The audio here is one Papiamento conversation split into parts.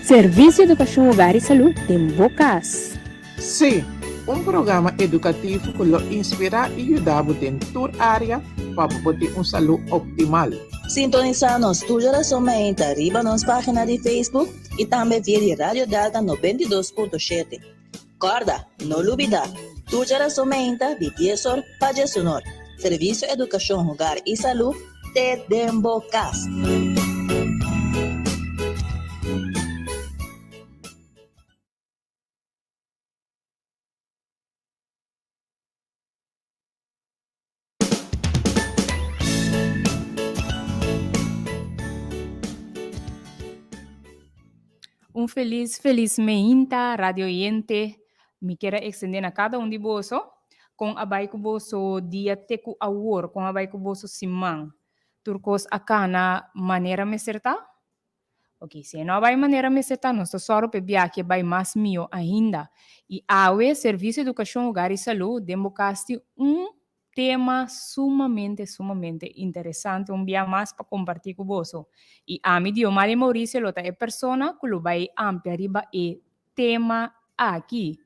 Servisio Edukashon Hogar i Salú den bo kas. Sí, un programa edukativo ku lo inspirá i yuda bo den tur área pa bo por tin un salú optimal. Sintonisá nos tur djarason mainta riba nos página di Facebook i tambe via di Radio Delta 92.7. Kòrda, no lubidá, tur djarason mainta di dies or pa diesunor, Servisio Edukashon Hogar i Salú te den bo kas. Un felis, felis meinta, radio oyente. Mi kier a extende na cada un di boso con a bai cu boso dia te cu awor, con a bai cu boso siman. Tur cos a cana manera mester ta? Ok, si e no a bai manera mester ta, nos ta sòru pa e biaha e bai mas mihó ainda. I awe, Servisio Edukashon Hogar i Salú den bo kas tin un tema sumamente, sumamente interesante un bia mas pa kompartí ku boso. I ami, Diomari Mauricio, lo ta e persona ku lo bai amplia riba e tema aki.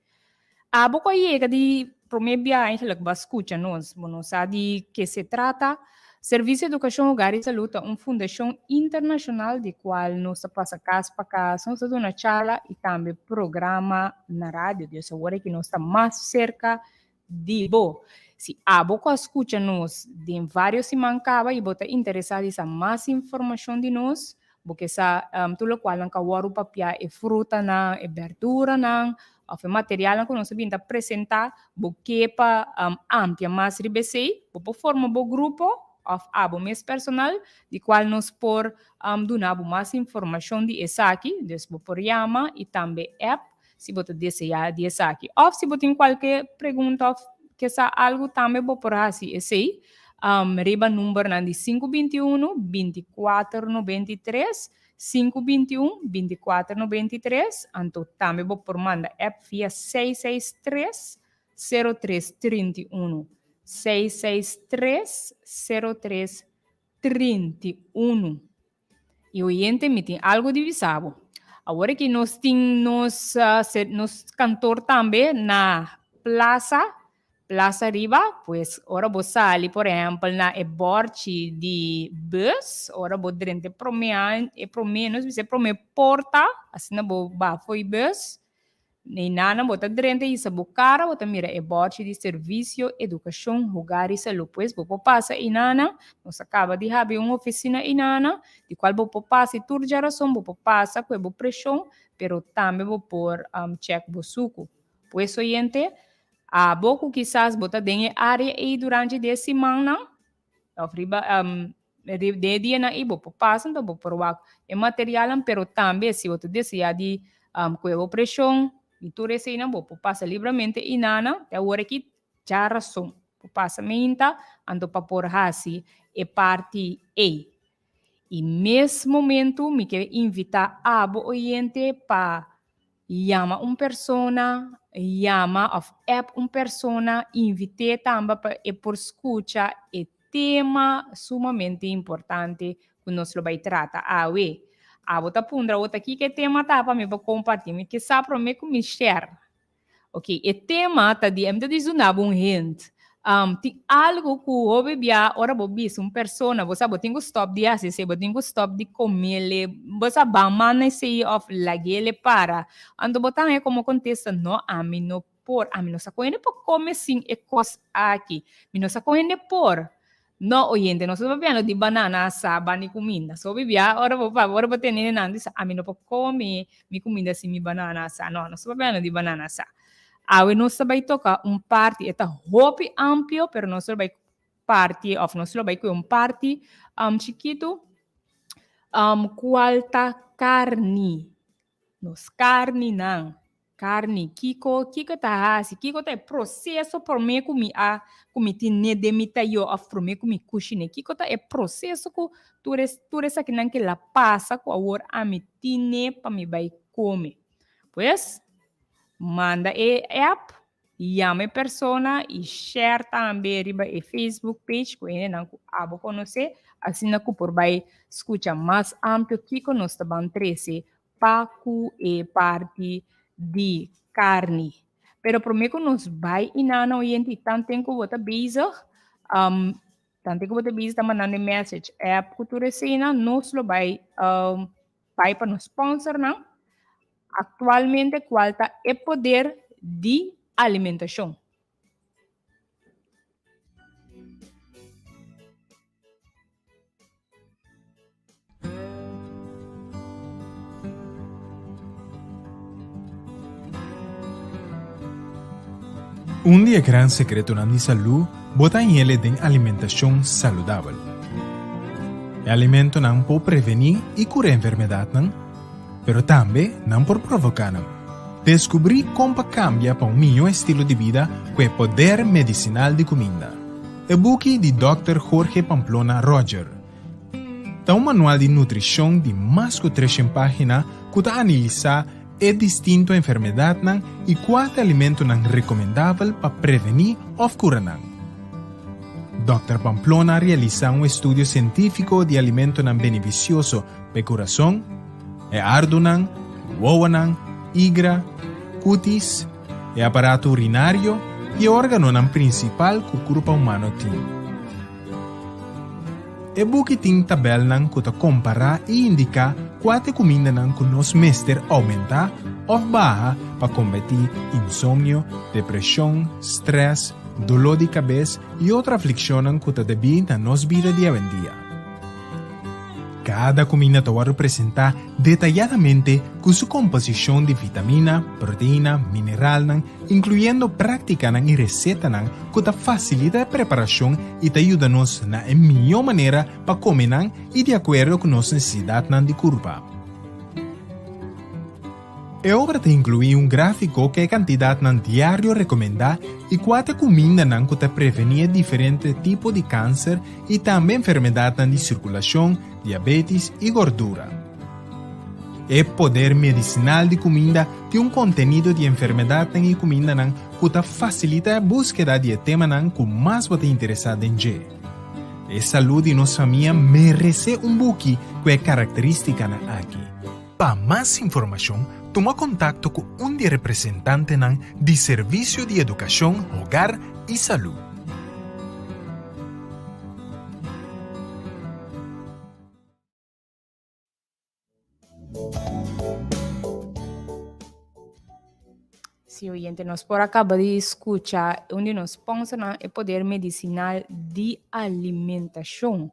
Abo ku a yega di promé bia eigenlijk bo a skucha nos, bo no sa di ke se trata. Servisio Edukashon Hogar i Salud ta un fundashon internashonal di kual nos ta pasa kas pa kas, nos ta duna charla i tambe programa na radio. Dus awor aki nos ta mas serka di bo. Si abo ku a skucha nos den vários siman kaba i bo ta interesá di sa mas informashon di nos, Bo ke sa tur lokual nan ka wòrdu papiá, e frutanan, e bèrduranan, òf e materialnan ku nos a bin ta presentá, bo ke pa amplia mas riba esei, bo por forma bo grupo òf abo mes personal, di kual nos por duna bo mas informashon di esaki. Dus bo por yama i tambe app si bo ta deseá di esaki. Òf si bo tin kualke pregunta òf ke sa algu tambe bo por hasi esei riba numbernan di sinku 21 24 93, sinku 21 24 93, anto tambe bo por manda app via seis seis tres sero tres 31, seis seis tres sero tres 31. I oyente mi tin algo di bisa bo. Awor aki nos tin nos nos kantor tambe na plaza, plaza riba, pues ora bo sali por ehempel na e borchi di bus, ora bo drenta e prome e prome nos bisa e prome porta, asina bo ba fo'i bus, Neinana bo ta drenta hisa bo kara bo ta mira e bòrchi di Servisio Edukashon Hogar i Salú. Pues bo por pasa einana, nos a kaba di habri un ofisina einana, di kual bo por pasa i tur djarason bo por pasa ku e bo preshon, pero tambe bo por chèk bo suku. Pues oyente, abo ku kisas bo ta den e área ei durante di e simannan, Of riba den e dianan ei bo por pasa enton bo por wak e materialnan pero tambe si bo ta desea di kue bo preshon di tur eseinan bo por pasa libramente inana te awor aki djarason bo pasa meinta anto pa por hasi e parti ei. I mes momento mi ke invita abo oyente pa Yama un persona, yama of app un persona, invit'é tamba pa e por skucha e tema sumamente importante ku nos lo bai trata awe. Abo ta puntra bo ta kiko e tema ta pa mi por kompartí? Mi ke sa promé ku mi share. Ok, e tema ta di, mi ta duna bo un hint. Tin algu ku hopi bia ora bo bisa un persona, bo sa bo tin ku stòp di hasi esei, bo tin ku stòp di komele, bo sa ban manda esei òf lag'ele para. Anto bo ta haña komo kontesta, no, ami no por, ami no sa kon hende por kome sin e kos aki, mi no sa kon hende por. No, oyente, nos ta papiando di banana asá, ban di kuminda. So bibia, ora bo papia, ora bo tene nan bisa, ami no por kome mi kuminda sin mi banana asá. No, nos ta papiando di banana asá. Awe nos ta bai toka un parti, e ta hopi amplio, pero nos lo bai parti, òf nos lo bai kue un parti chikitu, kual ta karni. Nos karninan. Karni, kiko, kiko ta hasi, kiko ta e proseso promé ku mi a, ku mi tin'é den mi tayó òf promé ku mi kushin'é? Kiko ta e proseso ku tur e, tur esakinan ke la pasa ku awor ami tin'é pa mi bai kome? Pues, manda e app, yama e persona i share tambe riba e Facebook page ku hendenan ku abo konosé, asina ku por bai skucha mas amplio kiko nos ta ban trese. pa ku e parti di karni. Pero promé ku nos bai inana oyente i tanten ku bo ta bezig, um, tanten ku bo ta bezig ta mandando e message, app ku tur eseinan, nos lo bai um, bai pa nos sponsornan. Aktualmente kual ta e poder di alimentashon? Un di e gran sekretonan di salú bo ta hañ'el den alimentashon saludabel. E alimentonan por prevení i kura enfermedatnan, pero tambe nan por provoká nan. Deskubrí kon pa kambia pa un mihó estilo di bida ku e poder medisinal di kuminda. E buki di Dòkter Jorge Pamplona Roger ta un manual di nutrishon di mas ku treshen página ku ta analisá e distinto enfermedatnan i kua ta alimentonan rekomendabel pa prevení òf kura nan. Dòkter Pamplona a realisá un estudio sientífiko di alimentonan benefisioso pa e kurason, e ardunan, wowonan, igra, kutis, e aparato urinario i e órganonan prinsipal ku kurpa humano tin. E buki tin tabèlnan ku ta kompará i indiká kua ta e kumindanan ku nos mester oumentá òf baha pa kombatí insomnio, depreshon, strès, doló di kabes i otro aflikshonnan ku ta debí na nos bida di awendia. Kada kuminda ta wòrdu presentá detayadamente ku su komposishon di vitamina, proteina, mineralnan, inkluyendo práktikanan i resetanan ku ta fasilita e preparashon i ta yuda nos na e mihó manera pa kome nan i di akuerdo ku nos nesesidatnan di kurpa. E obra ta inkluí un gráfiko ku e kantidatnan diario rekomendá i kua ta kumindanan ku ta prevení e diferente tipo di kanser i tambe enfermedatnan di sirkulashon, diabetis i gordura. E poder medisinal di kuminda tin un kontenido di enfermedatnan i kumindanan ku ta fasilitá e búskeda di e temanan ku mas bo ta interesá den dje. E salú di nos famia meresé un buki ku e karakterístikanan aki. Pa mas informashon, tuma kontakto ku un di e representantenan di Servisio di Edukashon, Hogar i Salú. Si oyente, nos por a caba di scucha un di nos sponsornan, e poder medicinal di alimentacion.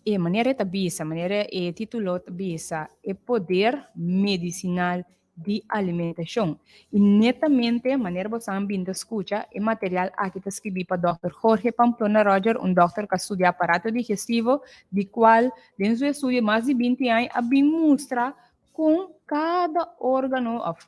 E manera e ta bisa, manera e titulo ta bisa, e poder medicinal di alimentacion. Y netamente, manera bo san bin ta scucha, e material aki ta scribi pa Dòkter Jorge Pamplona Roger, un dòkter cu a studia aparato digestivo, di cual den su estudio mas di binti aña a bin mustra con cada organo of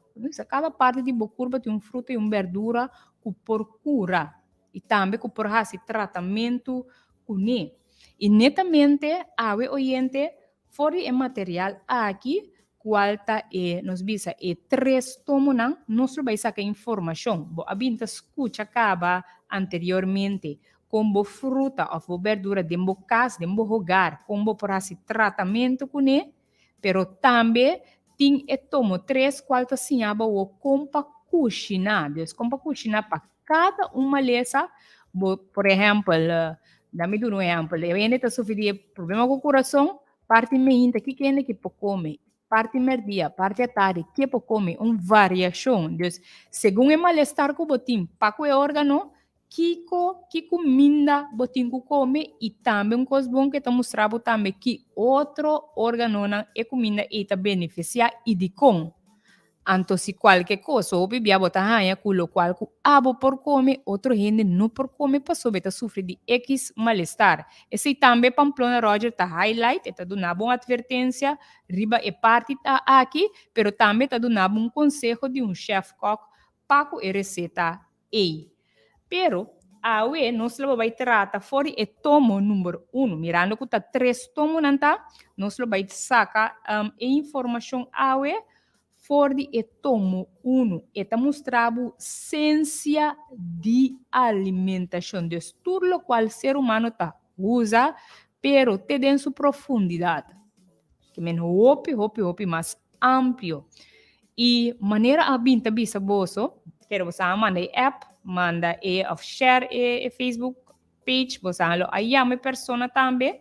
cada parti di bo curpa tin un fruta y un berdura cu por cura y tambe cu por haci tratamento cune. Y netamente awe oyente For di e material aki, cual ta e, nos bisa, e tres tomonan, nos lo bay saca informacion. Bo a bin ta scucha caba anteriormente con bo fruta of bo berdura den bo cas, den bo hogar, con bo por haci tratamento cune, pero tambe tin e tomo tres cual ta siña bo awo con pa cushina, dus con pa cushina pa Kada un malesa, bo, por ehèmpel, da mi duna un ehèmpel, e hende ta sufri di e problema ku kurason, parti meinta kiko hende ki por kome, parti mèrdia, parti atardi, ke por kome, un variashon. Dus, segun e malestar ku bo tin pa ku e órgano, kiko, ki kuminda bo tin ku kome i tambe un kos bon ku e ta mustra bo tambe ki otro órganonan e kuminda ei ta benefisiá i dikon. Anto si kualke kos hopi bia bo ta haña ku lokual ku abo por kome, otro hende no por kome pasobra e ta sufri di ekis malestar. Esei tambe Pamplona Roger ta highlight, e ta duna bo un atvertensia riba e parti ta aki, pero tambe ta duna bo un konseho di un chef kòk pa ku e reseta ei. Pero, awe nos lo bai trata for di e tomo number uno. Mirando ku ta tres tomonan ta, nos lo bai saka e informashon awe for di e tomo uno. E ta mustra bo sensia di alimentashon. Dus tur lokual ser humano ta usa, pero te den su profundidat. Ke men hopi, hopi, hopi mas. amplio. I manera a bin ta bisa boso, kere boso a manda e app, manda e of share e Facebook page, boso lo a yama e persona tambe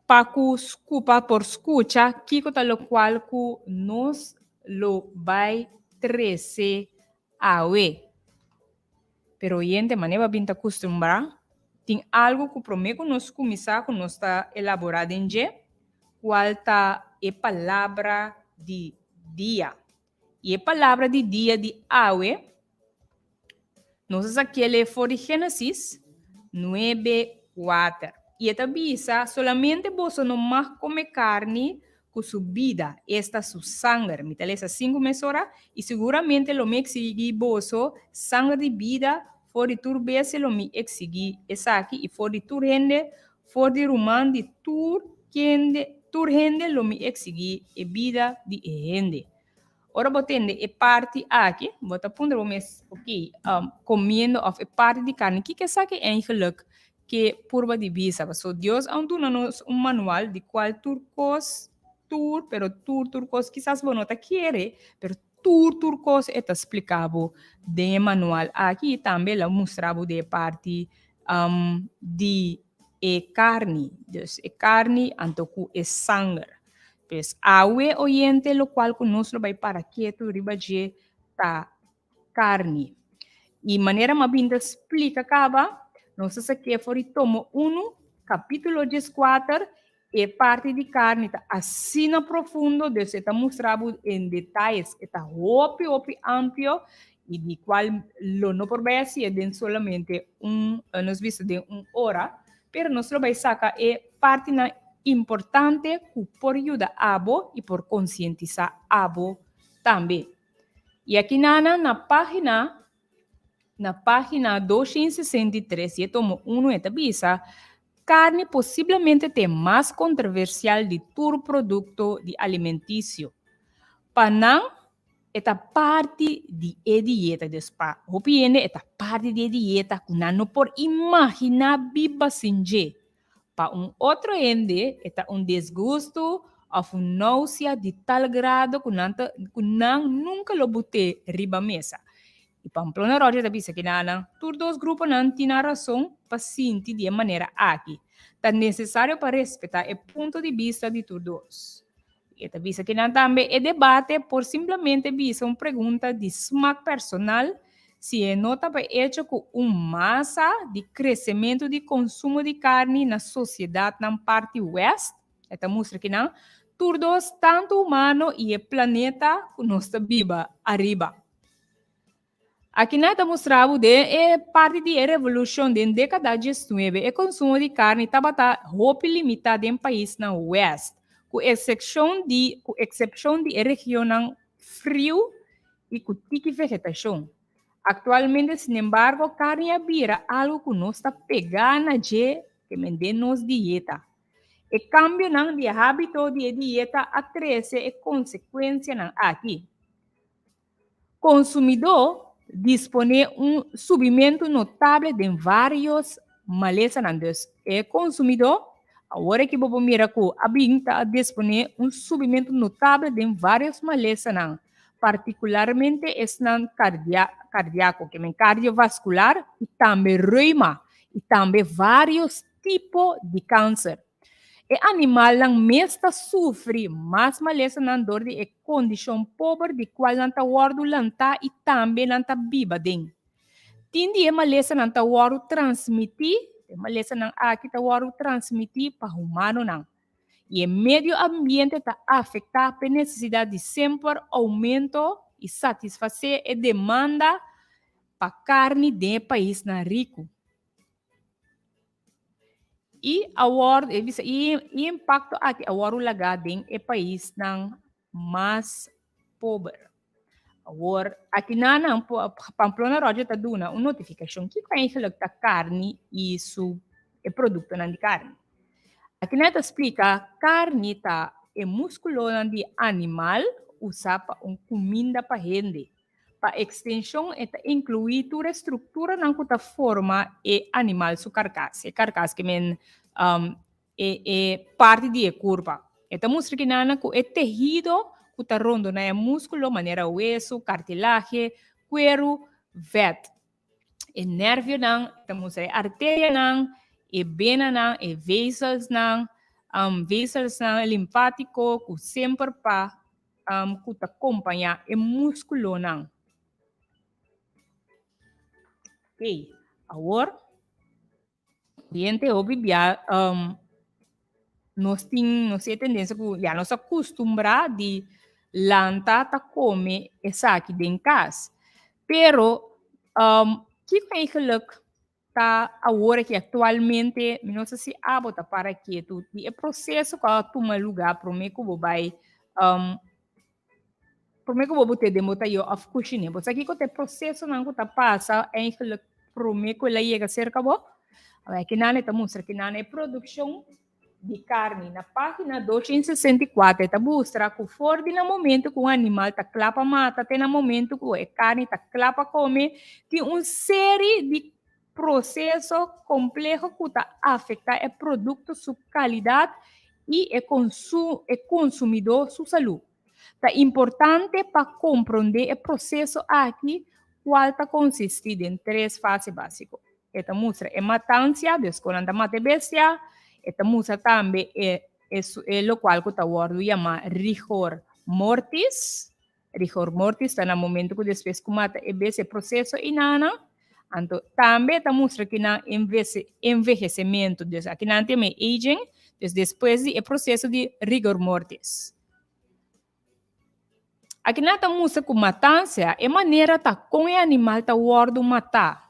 pa ku pa por skucha kiko ta lokual ku nos lo bai trese awe. Pero oyente, manera bo a bin ta kustumbrá, tin algu ku promé ku nos kuminsá ku nos ta elaborá den dje, kual ta e palabra di dia. I e palabra di dia di awe, nos a sakiel for di Génesis 9:4. I e ta bisa, Solamente boso no mag kome karni ku su bida, esta su sanger. Mi ta lesa 5 mesora, I siguramente lo mi eksigí boso sanger di bida, for di tur bestia lo mi eksigí esaki, i for di tur hende, for di ruman di tur kende, tur hende lo mi eksigí e bida di e hende. Ora bo tende e parti aki, bo ta puntra bo mes, ok, komiendo òf e parti di karni, kiko esaki eigenlijk ke purba di bisa? Pasobra Dios a duna nos un manual di kual tur kos, tur, pero tur, tur kos, kisas bo no ta kere, pero tur, tur kos e ta splika bo den e manual aki i tambe el a mustra bo den e parti di e karni, dus e karni anto ku e sanger. Pues awe oyente lokual ku nos lo bai para ketu riba dje ta karni. I manera m'a bin ta splika kaba, nos ta sak'é for di tomo unu, kapítulo 14, e parti di karni ta asina profundo, dus e ta mustra bo en detayes, e ta hopi hopi amplio i di kual lo no por bai hasié den solamente un, nos bisa den un ora, pero nos lo bai saka e partinan importante ku por yuda abo i por konsientisá abo tambe. I aki nana na página na página 263 i e tomo unu e ta bisa, Karni posiblemente ta e mas kontroversial di tur produkto di alimentisio. Pa nan e ta parti di e dieta, dus pa hopi hende e ta parti di e dieta ku nan no por imaginá biba sin dje. Pa un otro hende e ta un disgustu òf un nausea di tal grado ku nan ta ku nan nunka lo but'é riba mesa. I Pamplona Roger ta bisa kinanan, tur dos gruponan tin nan rason pa sinti di e manera aki. Ta nesesario pa respetá e punto di bista di tur dos. E ta bisa kinan tambe e debate por simplemente bisa un pregunta di smak personal si e no ta pa echo ku un masa di kresementu di konsumo di karni na sosiedatnan parti west, e ta mustra kinan, tur dos tantu humano i e planeta ku nos ta biba ariba. Akinan ta mustra bo den e parti di e revolushon den dékada 19 e konsumo di karni tabata hopi limitá den paisnan west, ku eksepshon di ku eksepshon di e regionnan friu i ku tiki vegetashon. Aktualmente, sinembargo, karni a bira algu ku nos ta pegá na dje ke men den nos dieta. E kambionan di e hábito di e dieta a trese e konsekuensianan aki. Konsumidó disponé un subimentu notable den vários malesanan. Dus e konsumidó, awor aki bo por mira ku a bin ta disponé un subimentu notable den vários malesanan, partikularmente esnan kardiako, ke men kardiovaskular i tambe reuma i tambe vários tipo di kanser. E animalnan mes ta sufri mas malesanan dor di e kondishon pober di kual nan ta wòrdu lantá i tambe nan ta biba den. Tin di e malesanan ta wòrdu transmití, e malesanan aki ta wòrdu transmití pa humanonan. I e medio ambiente ta afektá p'e nesesidat di semper oumento i satisfasé e demanda pa karni den e paisnan riku. I awor e bisa i e impakto aki a wòrdu lagá den e paisnan mas pober. Awor aki nan nan Pamplona Roger ta duna un notifikashon kiko eigenlijk ta karni i su e produktonan di karni. Aki nan ta splika karni ta e muskulonan di animal usá pa un kuminda pa hende. Pa ekstenshon e ta inkluí tur e strukturanan ku ta forma e animal su karkas. E karkas ke men e e parti di e kurpa. E ta mustra kinana ku e tehido ku ta rondona e múskulo manera wesu, kartilahe, kueru, vèt. E nervionan, e ta mustra e arterianan, e benanan, e vezelsnan, vezelsnan linfátiko ku semper pa ku ta kompañá e múskulonan. Oké, awor Cliente hopi bia nos tin nos tin e tendencia cu ya nos a custumbra di lanta ta come esaki den cas. Pero kico eigenlijk ta awor aki actualmente, mi no sa si abo ta para ketu di e proceso cu a tuma lugar prome cu bo bay Promé ku bo bot'é den bo tayó òf kushiné, bo sa kiko ta e prosesonan ku ta pasa eigenlijk promé ku el a yega serka bo? Awor, kinan e ta mustra? Kinan e produkshon di karni. Na página 264 e ta mustra ku for di na momento ku un animal ta kla pa mata te na momento ku e karni ta kla pa kome, tin un seri di proseso kompleho ku ta afektá e produkto su kalidat i e e konsumidó su salú. Ta importante pa komprondé e proseso aki kual ta konsistí den tres fase básiko. E ta mustra e matansia, dus kon nan ta mata e bestia, e ta mustra tambe e e lokual ku ta wòrdu yamá rigor mortis, Rigor mortis ta na momento ku despues ku mata e bes e proseso i nana, anto tambe ta mustra ki nan envehecimento, dus aki nan tin e aging, dus despues di e proseso di rigor mortis. Aki nan ta mustra ku matansa, e manera ta kon e animal ta wòrdu matá,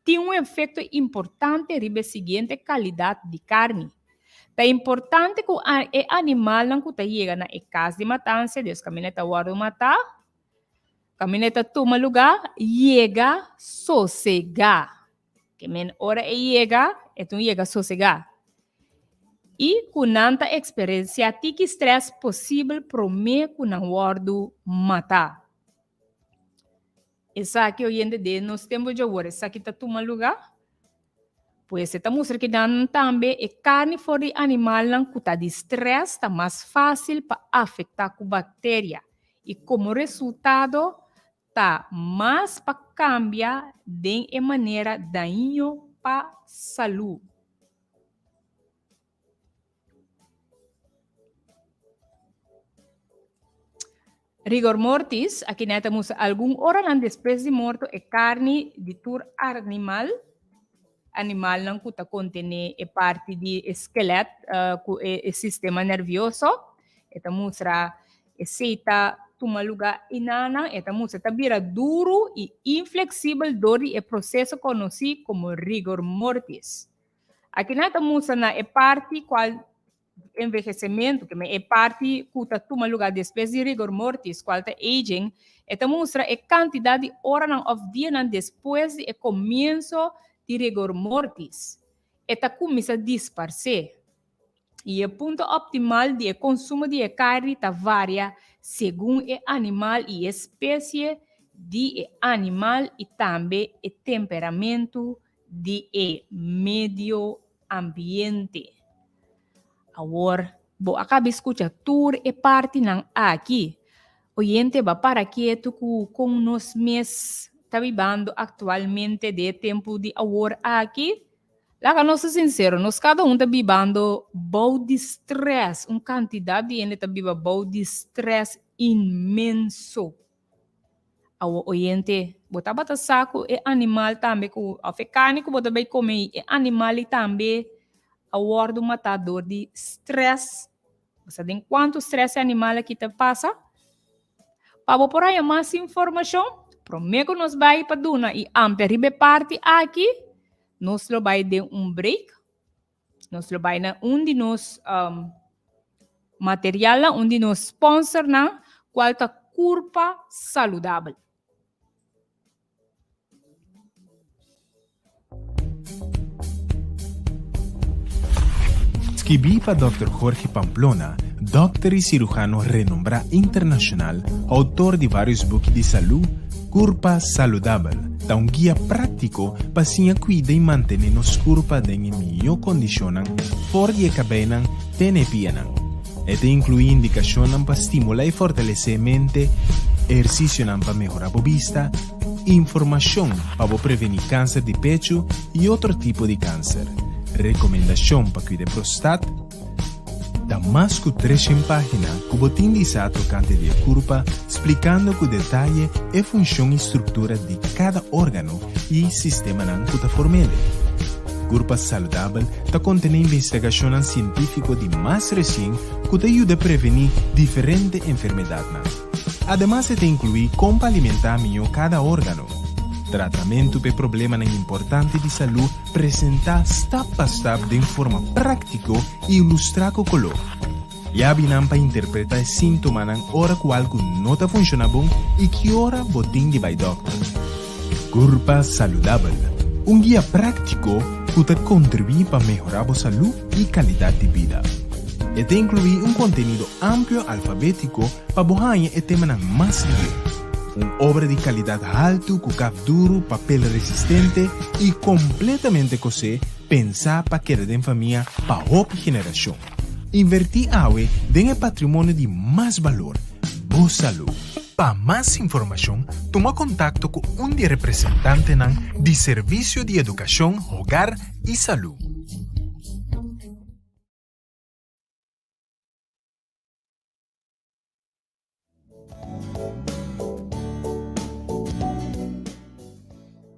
tin un efekto importante riba e siguiente kalidat di karni. Ta importante ku e animalnan ku ta yega na e kas di matansia, dus kaminda e ta wòrdu matá, kaminda e ta tuma lugá, yega sosegá. Ke men ora e yega, e tin yega sosegá. I ku nan ta eksperensiá tiki strès posibel promé ku nan wòrdu matá. Esaki oyente den nos tempu djawor esaki ta tuma lugá? Pues e ta mustra ki nan tambe e karni for di animalnan ku ta di strès ta mas fásil pa afektá ku bakteria i komo resultado ta mas pa kambia den e manera daño pa salú. Rigor mortis, aki nan ta mustra algun oranan despues di morto e karni di tur animal, animalnan ku ta kontené e parti di e skelet ku e sistema nervioso, e ta mustra esei ta tuma lugá enanan, e ta mustra ta bira duru i infleksibel dor di e proseso konosí komo rigor mortis. Aki nan ta mustra na e parti kual envehecimento, ke men e parti ku ta tuma lugar despues di rigor mortis, kual ta aging, e ta mustra e kantidat di oranan òf dianan despues di e komienso di rigor mortis. E ta kuminsá disparsé. I e punto optimal di e konsumo di e karni ta varia segun e animal i e spesie di e animal i tambe e temperamentu di e medio ambiente. Awor, bo a kabi skucha tur e partinan aki. Oyente ba para ketu ku kon nos mes ta bibando aktualmente den e tempu di awor aki? Laga nos ta sinsero, nos kada un ta bibando bou di strès, un kantidat di hende ta biba bou di strès inmenso. Awor oyente, bo tabata sa ku e animal tambe ku, òf e karni ku bo ta bai kome ei, e animal ei tambe a wòrdu matá dor di strès. Bo sa den kuantu strès e animal aki ta pasa? Pa bo por haña mas informashon, promé ku nos bai pa duna i amplia riba e parti aki, nos lo bai den un break. Nos lo bai na un di nos um, materialnan, un di nos sponsornan, cual ta Curpa Saludabel. Skibí pa Dòkter Jorge Pamplona, dòkter i sirujano renombrá internashonal, outor di vários buki di salú, Kurpa Saludabel ta un guia práktiko pa siña kuida i mantené nos kurpa den e mihó kondishonnan for di e kabeinan te na e pianan. E ta inkluí indikashonnan pa stimulá i fortalesé mente, ehersisionan pa mehorá bo bista, informashon pa bo prevení kanser di pechu i otro tipo di kanser, rekomendashon pa kuida e prostat, Ta mas ku treshen página ku bo tin di sa tokante di e kurpa, splikando ku detaye e funshon i struktura di kada órgano i sistemanan ku ta form'ele. Kurpa Saludabel ta kontené investigashonnan sientífiko di mas resien ku ta yuda prevení diferente enfermedatnan. Ademas e ta inkluí kon pa alimentá mihó kada órgano, tratamentu p'e problemanan importante di salú presentá stap pa stap den forma práktiko i ilustrá ku koló. Yabinan pa interpretá e síntomanan ora ku algu no ta funshoná bon i ki ora bo tin di bai dòkter. Kurpa Saludabel, un guia práktiko ku ta kontribuí pa mehorá bo salú i kalidat di bida. E ta inkluí un kontenido amplio alfabétiko pa bo haña e temanan mas lihé. Un obra di kalidat haltu ku kaf duru, papel resistente i kompletamente kosé pensá pa keda den famia pa hopi generashon. Invertí awe den e patrimonio di mas balor, bo salú. Pa mas informashon tuma kontakto ku un di e representantenan di Servisio di Edukashon, Hogar i Salú.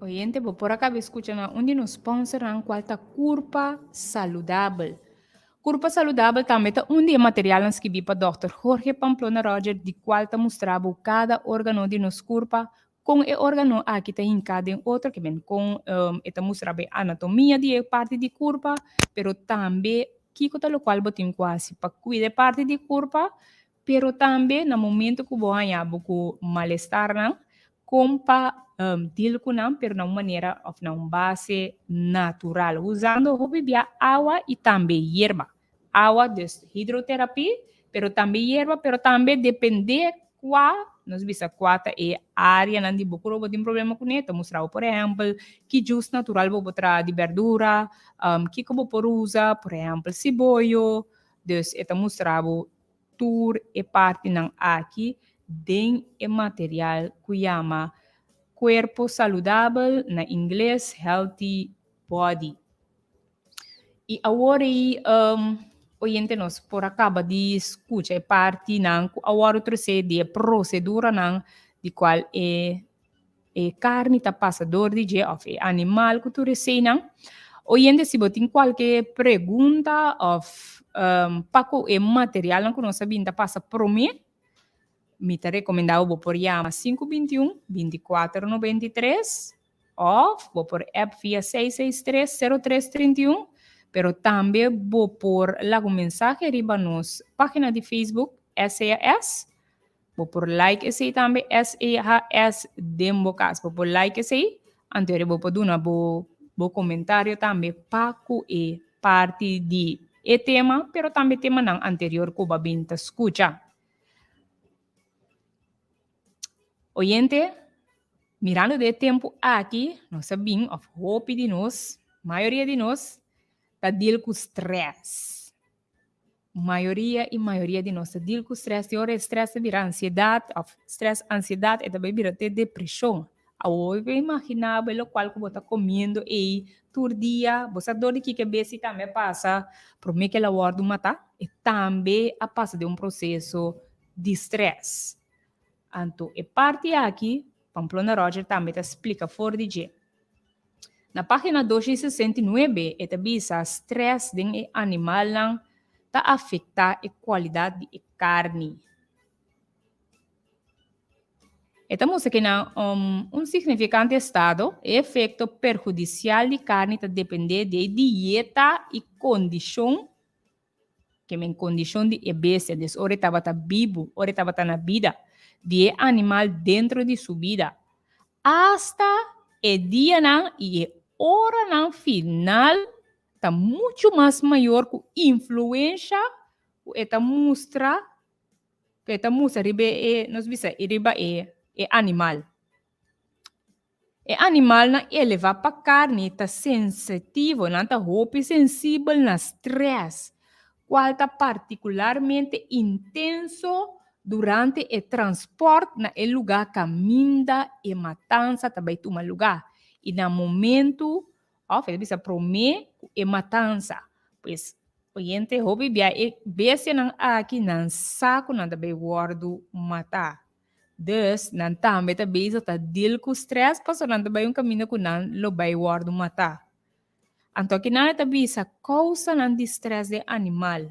Oyente, bo por a caba escucha na un di nos sponsornan cual ta Curpa Saludabel. Curpa Saludabel tambe ta un di e materialnan skibí pa Dòkter Jorge Pamplona Roger di cual ta mustra bo cada organo di nos curpa, con e organo aki ta hinca den otro, ke men con e ta mustra bo e anatomia di e parti di curpa, pero tambe kiko ta locual bo tin cu haci pa cuida e parti di curpa, Pero tambe na momento ku bo haña bo ku malestarnan, kon pa deal ku nan pero na un manera òf na un base natural, usando hopi bia awa i tambe yerba. Awa, dus hidroterapie, pero tambe yerba, pero tambe depende kua, nos bisa kua ta e areanan di bo ku bo tin problema kuné, ta mustra bo por ehèmpel ki jus natural bo por traha di bèrdura, kiko bo por usa, por ehèmpel siboyo, Dus e ta mustra bo tur e partinan aki den e material ku yama Cuerpo Saludabel, na ingles Healthy Body. I awor ei oyente nos por a kaba di skucha e partinan ku a wòrdu trosé di e proseduranan di kual e E karni ta pasa dor di dje òf e animal ku tur eseinan. Oyente si bo tin kualke pregunta òf pa ku e materialnan ku nos a bin ta pasa promé, mi ta rekomendá bo bo por yama 521 24 93 òf bo por app via 663 03 31, pero tambe bo por laga un mensahe riba nos página di Facebook SCAS. Bo por like esei tambe SEHS den bo kas. Bo por like esei, anto bo por duna bo bo komentario tambe pa ku e parti di e tema, pero tambe temanan anterior ku bo a bin ta skucha. Oyente, mirando den e tempu aki, nos a bin, òf hopi di nos, mayoria di nos, ta deal ku strès. Mayoria i mayoria di nos ta deal ku strès i ora e strès ta bira ansiedat òf strès ansiedat e ta bai bira te depreshon. Awor bo por imaginá bo e lokual ku bo ta komiendo ei tur dia, bo sa dor di kiko e besi tambe a pasa promé ku el a wòrdu matá, e tambe a pasa den un proseso di strès. Anto e parti aki Pamplona Roger tambe ta splika for di dje. Na página 269 e ta bisa strès den e animalnan ta afektá e kualidat di e karni. E ta mustra ku na un signifikante estado e efekto perhudisial di karni ta dependé di e dieta i kondishon Ke men kondishon di e bestia, des ora e tabata bibu, ora e tabata na bida, di e animal dentro di su bida, asta e dianan i e oranan final ta muchu mas mayor ku influensha ku e ta mustra, ku e ta mustra riba e, nos bisa, riba e animal. E animalnan elevá pa karni ta sensitivo, nan ta hopi sensibel na strès. kual ta partikularmente intenso durante e transpòrt na e lugá kaminda e matansa ta bai tuma lugá i na momentu òf e ta bisa promé ku e matansa. Pues, oyente hopi bia e bestianan aki nan sa ku nan ta bai wòrdu matá. Dus, nan tambe ta bezig ta deal ku strès pasobra nan ta bai un kaminda ku nan lo bai wòrdu matá. Anto akinan e ta bisa kousanan di strès den animal.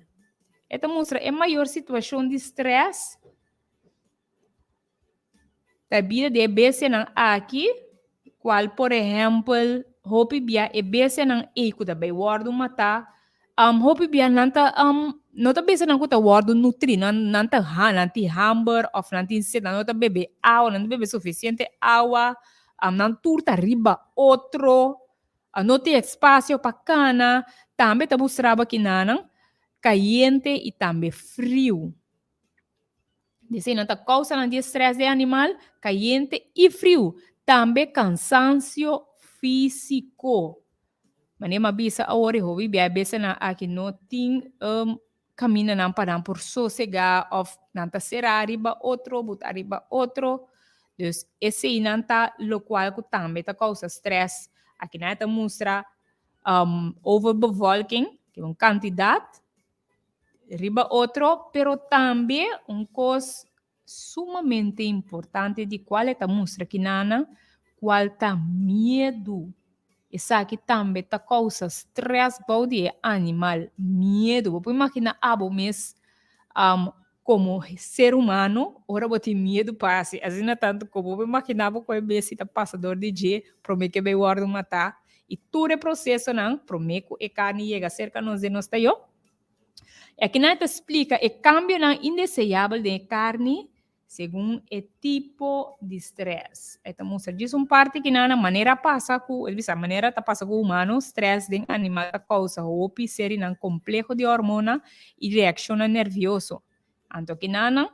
E ta mustra e mayor situashon di strès ta bida di e bestianan aki, kual por ehèmpel hopi bia e bestianan ei ku ta bai wòrdu matá, hopi bia nan ta no ta bestianan ku ta wòrdu nutrí, nan nan ta nan tin hamber òf nan tin set, nan no ta bebe awa, nan no ta bebe sufisiente awa, nan tur ta riba otro. A no tin espasio pa kana, tambe ta mustra bo kinanan kayente i tambe friu. Desei nan ta kousanan di e strès di e animal, kayente i friu, tambe kansansio físiko. Manera mi a bisa awor e hopi bia e bestianan aki no tin kamindanan pa nan por sosegá òf nan ta será riba otro, butá riba otro. Dus eseinan ta lokual ku tambe ta kousa strès. Akinan e ta mustra overbevolking, ke un kantidat riba otro, pero tambe un kos sumamente importante di kual e ta mustra kinanan kual ta miedu. Esaki tambe ta kousa strès bou di e animal. Miedu. Bo por imaginá abo mes komo ser humano ora bo tin miedu pa hasi asina tantu ku bo por imaginá bo ku e besti ta pasa dor di dje promé ku e bai wòrdu matá i tur e prosesonan promé ku e karni yega serka nos den nos tayó. E akinan e ta splika e kambionan indeseabel den e karni segun e tipo di strès. E ta mustra djis un parti kinan na manera pasa ku, el bisa manera ta pasa ku humano, strès den animal ta kousa hopi serinan kompleho di hormona i reakshonnan nervioso. Anto kinanan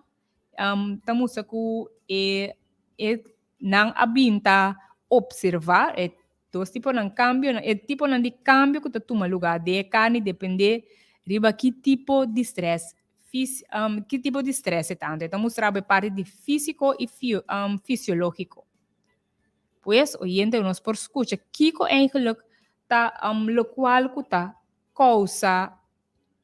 ta mustra ku e e nan a bin ta opservá e dos tiponan kambionan, e tiponan di kambio ku ta tuma lugá den e karni dependé riba ki tipo di strès fis ki tipo di strès e ta. Anto e ta mustra bo e parti di físiko i fisiológiko. Pues, oyente nos por skucha kiko eigenlijk ta lokual ku ta kousa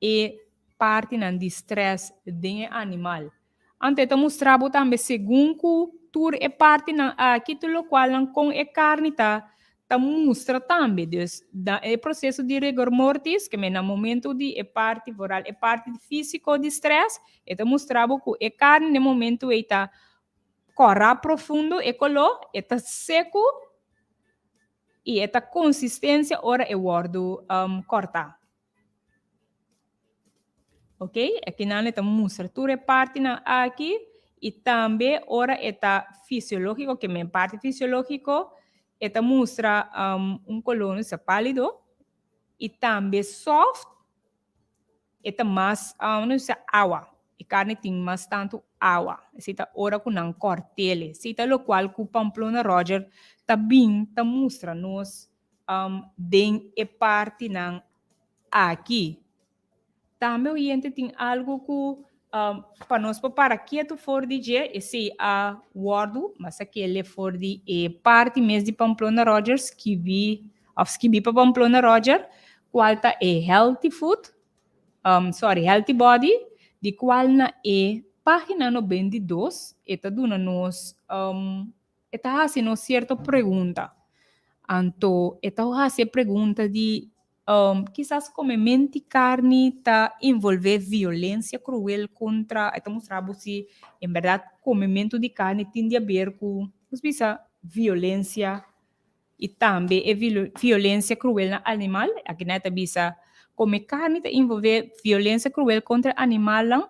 e partinan di stress den e animal. Anto e ta mustra bo tambe segun ku tur e partinan aki tur lokualnan kon e karni ta ta mustra tambe. Dus na e proseso di rigor mortis, ke men na momento di e parti vooral e parti físiko di stress, e ta mustra bo ku e karni na e momento ei ta kòrá profundo e koló, e ta seku i e ta konsistensia ora e wòrdu kòrtá. Ok, akinan e ta mustra tur e partinan aki i tambe ora e ta fisiológiko, ke men parti fisiológiko, e ta mustra un koló no sa pálido i tambe soft, e ta mas no sa awa, e karni tin mas tantu awa. Esei ta ora ku nan kòrt'el. Esei ta lokual ku Pamplona Roger ta bin ta mustra nos den e partinan aki. Tambe oyente tin algu ku pa nos por para ketu for di dje, esei a wòrdu, mas a kele for di e parti mes di Pamplona Roger skibi òf skibi pa Pamplona Roger, kual ta e healthy food, sorry, healthy body, di kual na e página 92 e ta duna nos E ta hasi nos sierto pregunta. Anto e ta hasi e pregunta di, kisas komementi karni ta envolvé violensia kruel kontra, e ta mustra bo si en bèrdat komementu di karni tin di aber ku, nos bisa, violensia i tambe e violensia kruel na animal. Aki nan e ta bisa, kome karni ta envolvé violensia kruel kontra animalnan,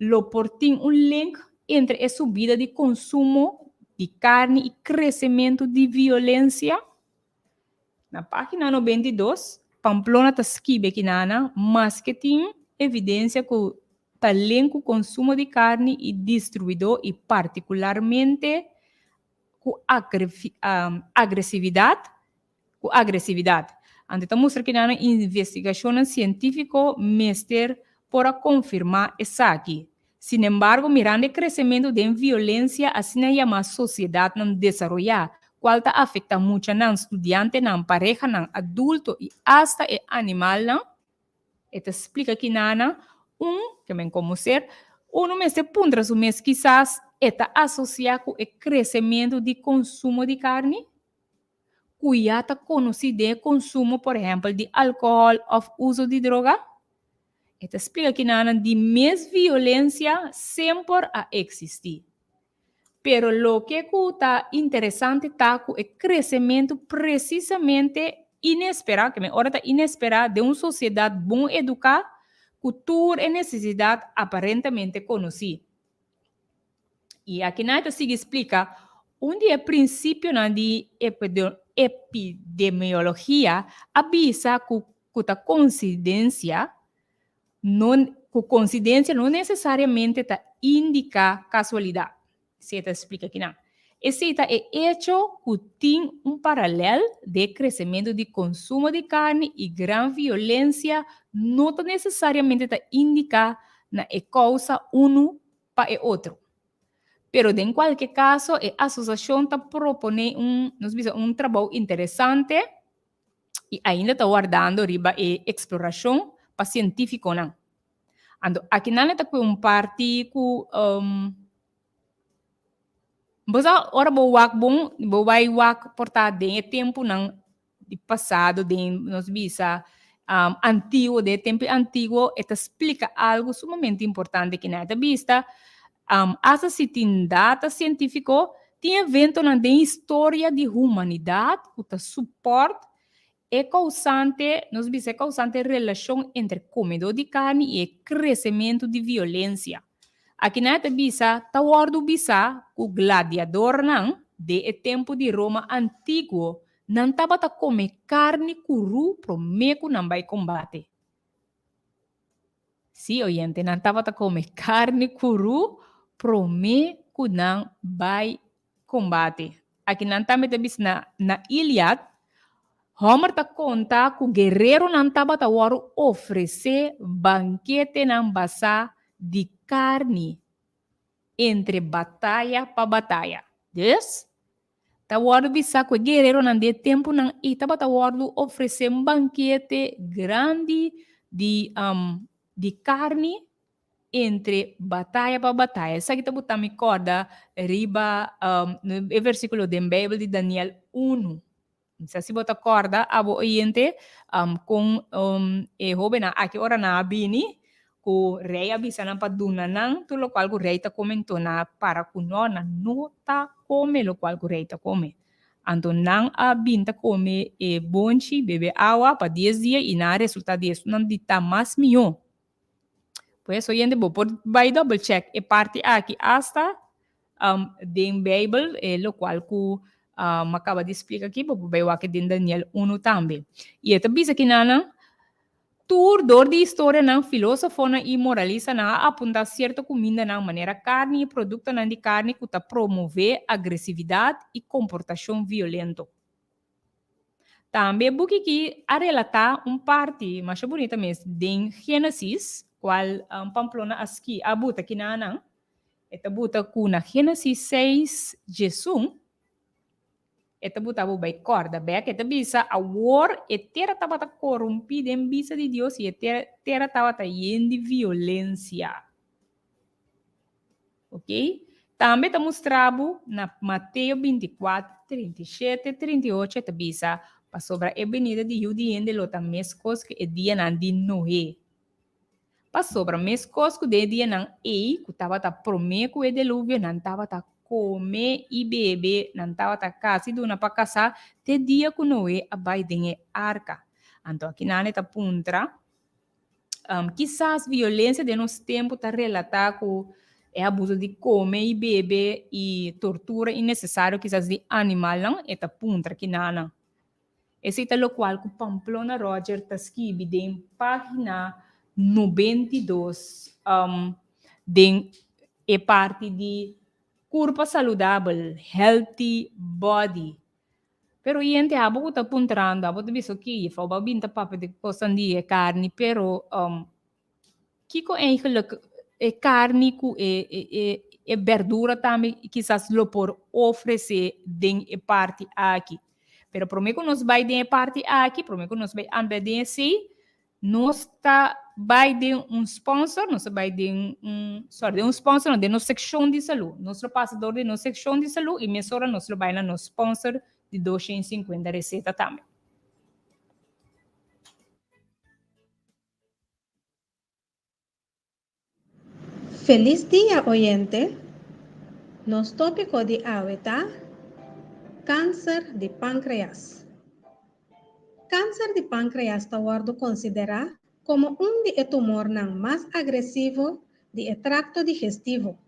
lo por tin un link entre e subida di konsumo di karni i kresementu di violensia? Na página 92, Pamplona ta skibi akinana, maske tin evidensia ku ta link ku konsumo di karni i distribuidó i partikularmente ku agresividat ku agresividat. Anto ta mustra ki nan investigashonnan sientífiko mester por a konfirmá esaki. Sinembargo, mirando e kresementu den violensia asina yamá sosiedatnan desaroyá, kual ta afektá muchanan, studiantenan, parehanan, adulto i asta e animalnan, e ta splika kinana un, ke men komo ser, unu mester puntra su mes kisas e ta asosiá ku e kresementu di konsumo di karni, ku ya ta konosí den e konsumo, por ehèmpel, di alkohòl òf uso di droga. E ta splika kinanan di mes violensia semper a eksistí. Pero loke ku ta interesante ta ku e kresementu presisamente inesperá, ke men ora ta inesperá den un sosiedat bon eduká ku tur e nesesidat aparentemente konosí. I akinan e ta sigui splika un di e prinsipionan di epidemiologia a bisa ku ku ta konsidensia no ku konsidensia no nesesariamente ta indiká kasualidat. Esei e ta splika akinan. Esei ta e echo ku tin un paralèl den e kresementu di konsumo di karni i gran violensia no ta nesesariamente ta indiká na e kousa unu pa e otro. Pero den kualke kaso e asosiashon ta proponé un, nos bisa, un trabou interesante i ainda ta wardando riba e eksplorashon pa sientífikonan. Anto akinan e ta kue un parti ku bo sa ora bo wak bon, bo bai wak por ta den e tempunan di pasado den nos bisa antiguo, den e tempu antiguo e ta splika algu sumamente importante kinan. E ta bista asta si tin data sientifiko, tin eventonan den historia di humanidat ku ta suport e kousante, nos bisa e kousante relashon entre komedó di karni i e kresementu di violensia. Akinan e ta bisa, ta wòrdu bisá ku gladiadornan den e tempu di Roma antiguo nan tabata kome karni kurú promé ku nan bai kombate. Sí, oyente, nan tabata kome karni kurú promé ku nan bai kombate. Akinan tambe ta bisa na na Iliad, Homer ta konta ku guereronan tabata wòrdu ofresé banketenan basá di karni entre bataya pa bataya. Dus, ta wòrdu bisa ku e guereronan di e tempunan ei tabata wòrdu ofresé un bankete grandi di di karni entre bataya pa bataya. Esaki ta buta mi kòrda riba e versíkulo den Beibel di Daniel unu. Mi sa si bo ta kòrda, abo oyente, kon e hóbennan aki ora nan a bini, ku rei a bisa nan pa duna nan tur lokual ku rei ta kome, nto nan a para ku nò, nan no ta kome lokual ku rei ta kome. Anto nan a bin ta kome e bonchi, bebe awa pa dies dia i nan a resultá di esunnan di ta mas mihó. Pues oyente bo por bai double check e parti aki hasta um, den Bijbel, e locual cu um, acaba di explica aki, bo por bai wak den Daniel 1 tambe. Y e ta bisa kinanan, tur door di historianan, filosofonan y moralistanan a apunta cierto cumindanan manera carni y productonan di carni cu ta promove agresividad y comportacion violento. Tambe e buki ki a relatá un parti masha bunita mes den Génesis, kual Pamplona a ski a buta kinanan. E ta buta ku na Génesis seis djesun, e ta buta bo bai kòrda bèk, e ta bisa, Awor e tera tabata korumpí den bista di Dios i e tera tabata yen di violensia. Ok? Tambe ta mustra bo na Mateo 24, 37, 38 e ta bisa, Pasobra e benida di Yu di hende lo ta meskos ku e dianan di Noe. Pasobra meskos ku den e dianan ei ku tabata promé ku e deluvio, nan tabata kome i bebe, nan tabata kasi duna pa kasá te dia ku Noe a bai den e arka. Anto akinan e ta puntra, Kisas violencia den nos tempu ta relatá ku e abuso di kome i bebe i tortura innesesario kisas di animalnan, e ta puntra kinanan. Esei ta lokual ku Pamplona Roger ta skibi den página 92 den e parti di Kurpa Saludabel, Healthy Body. Pero yente abo ku ta puntrando, abo ta bisa oke, jefrouw bo a bin ta papia di kosnan di e karni, pero um, Kiko eigenlijk e karni ku e e e e berdura tambe kisas lo por ofresé den e parti aki? Pero promé ku nos bai den e parti aki, promé ku nos bai anda den esei, nos ta bai den un sponsor, nos ta bai den un, sorry, den un sponsor no, den nos sekshon di salú. Nos lo pasa dor di nos sekshon di salú i mesora nos lo bai na nos sponsor di 250 reseta tambe. Felis dia oyente! Nos tópiko di awe ta Kanser di pánkreas. Kanser di pánkreas ta wòrdu konsiderá komo un di e tumornan mas agresivo di e trakto digestivo.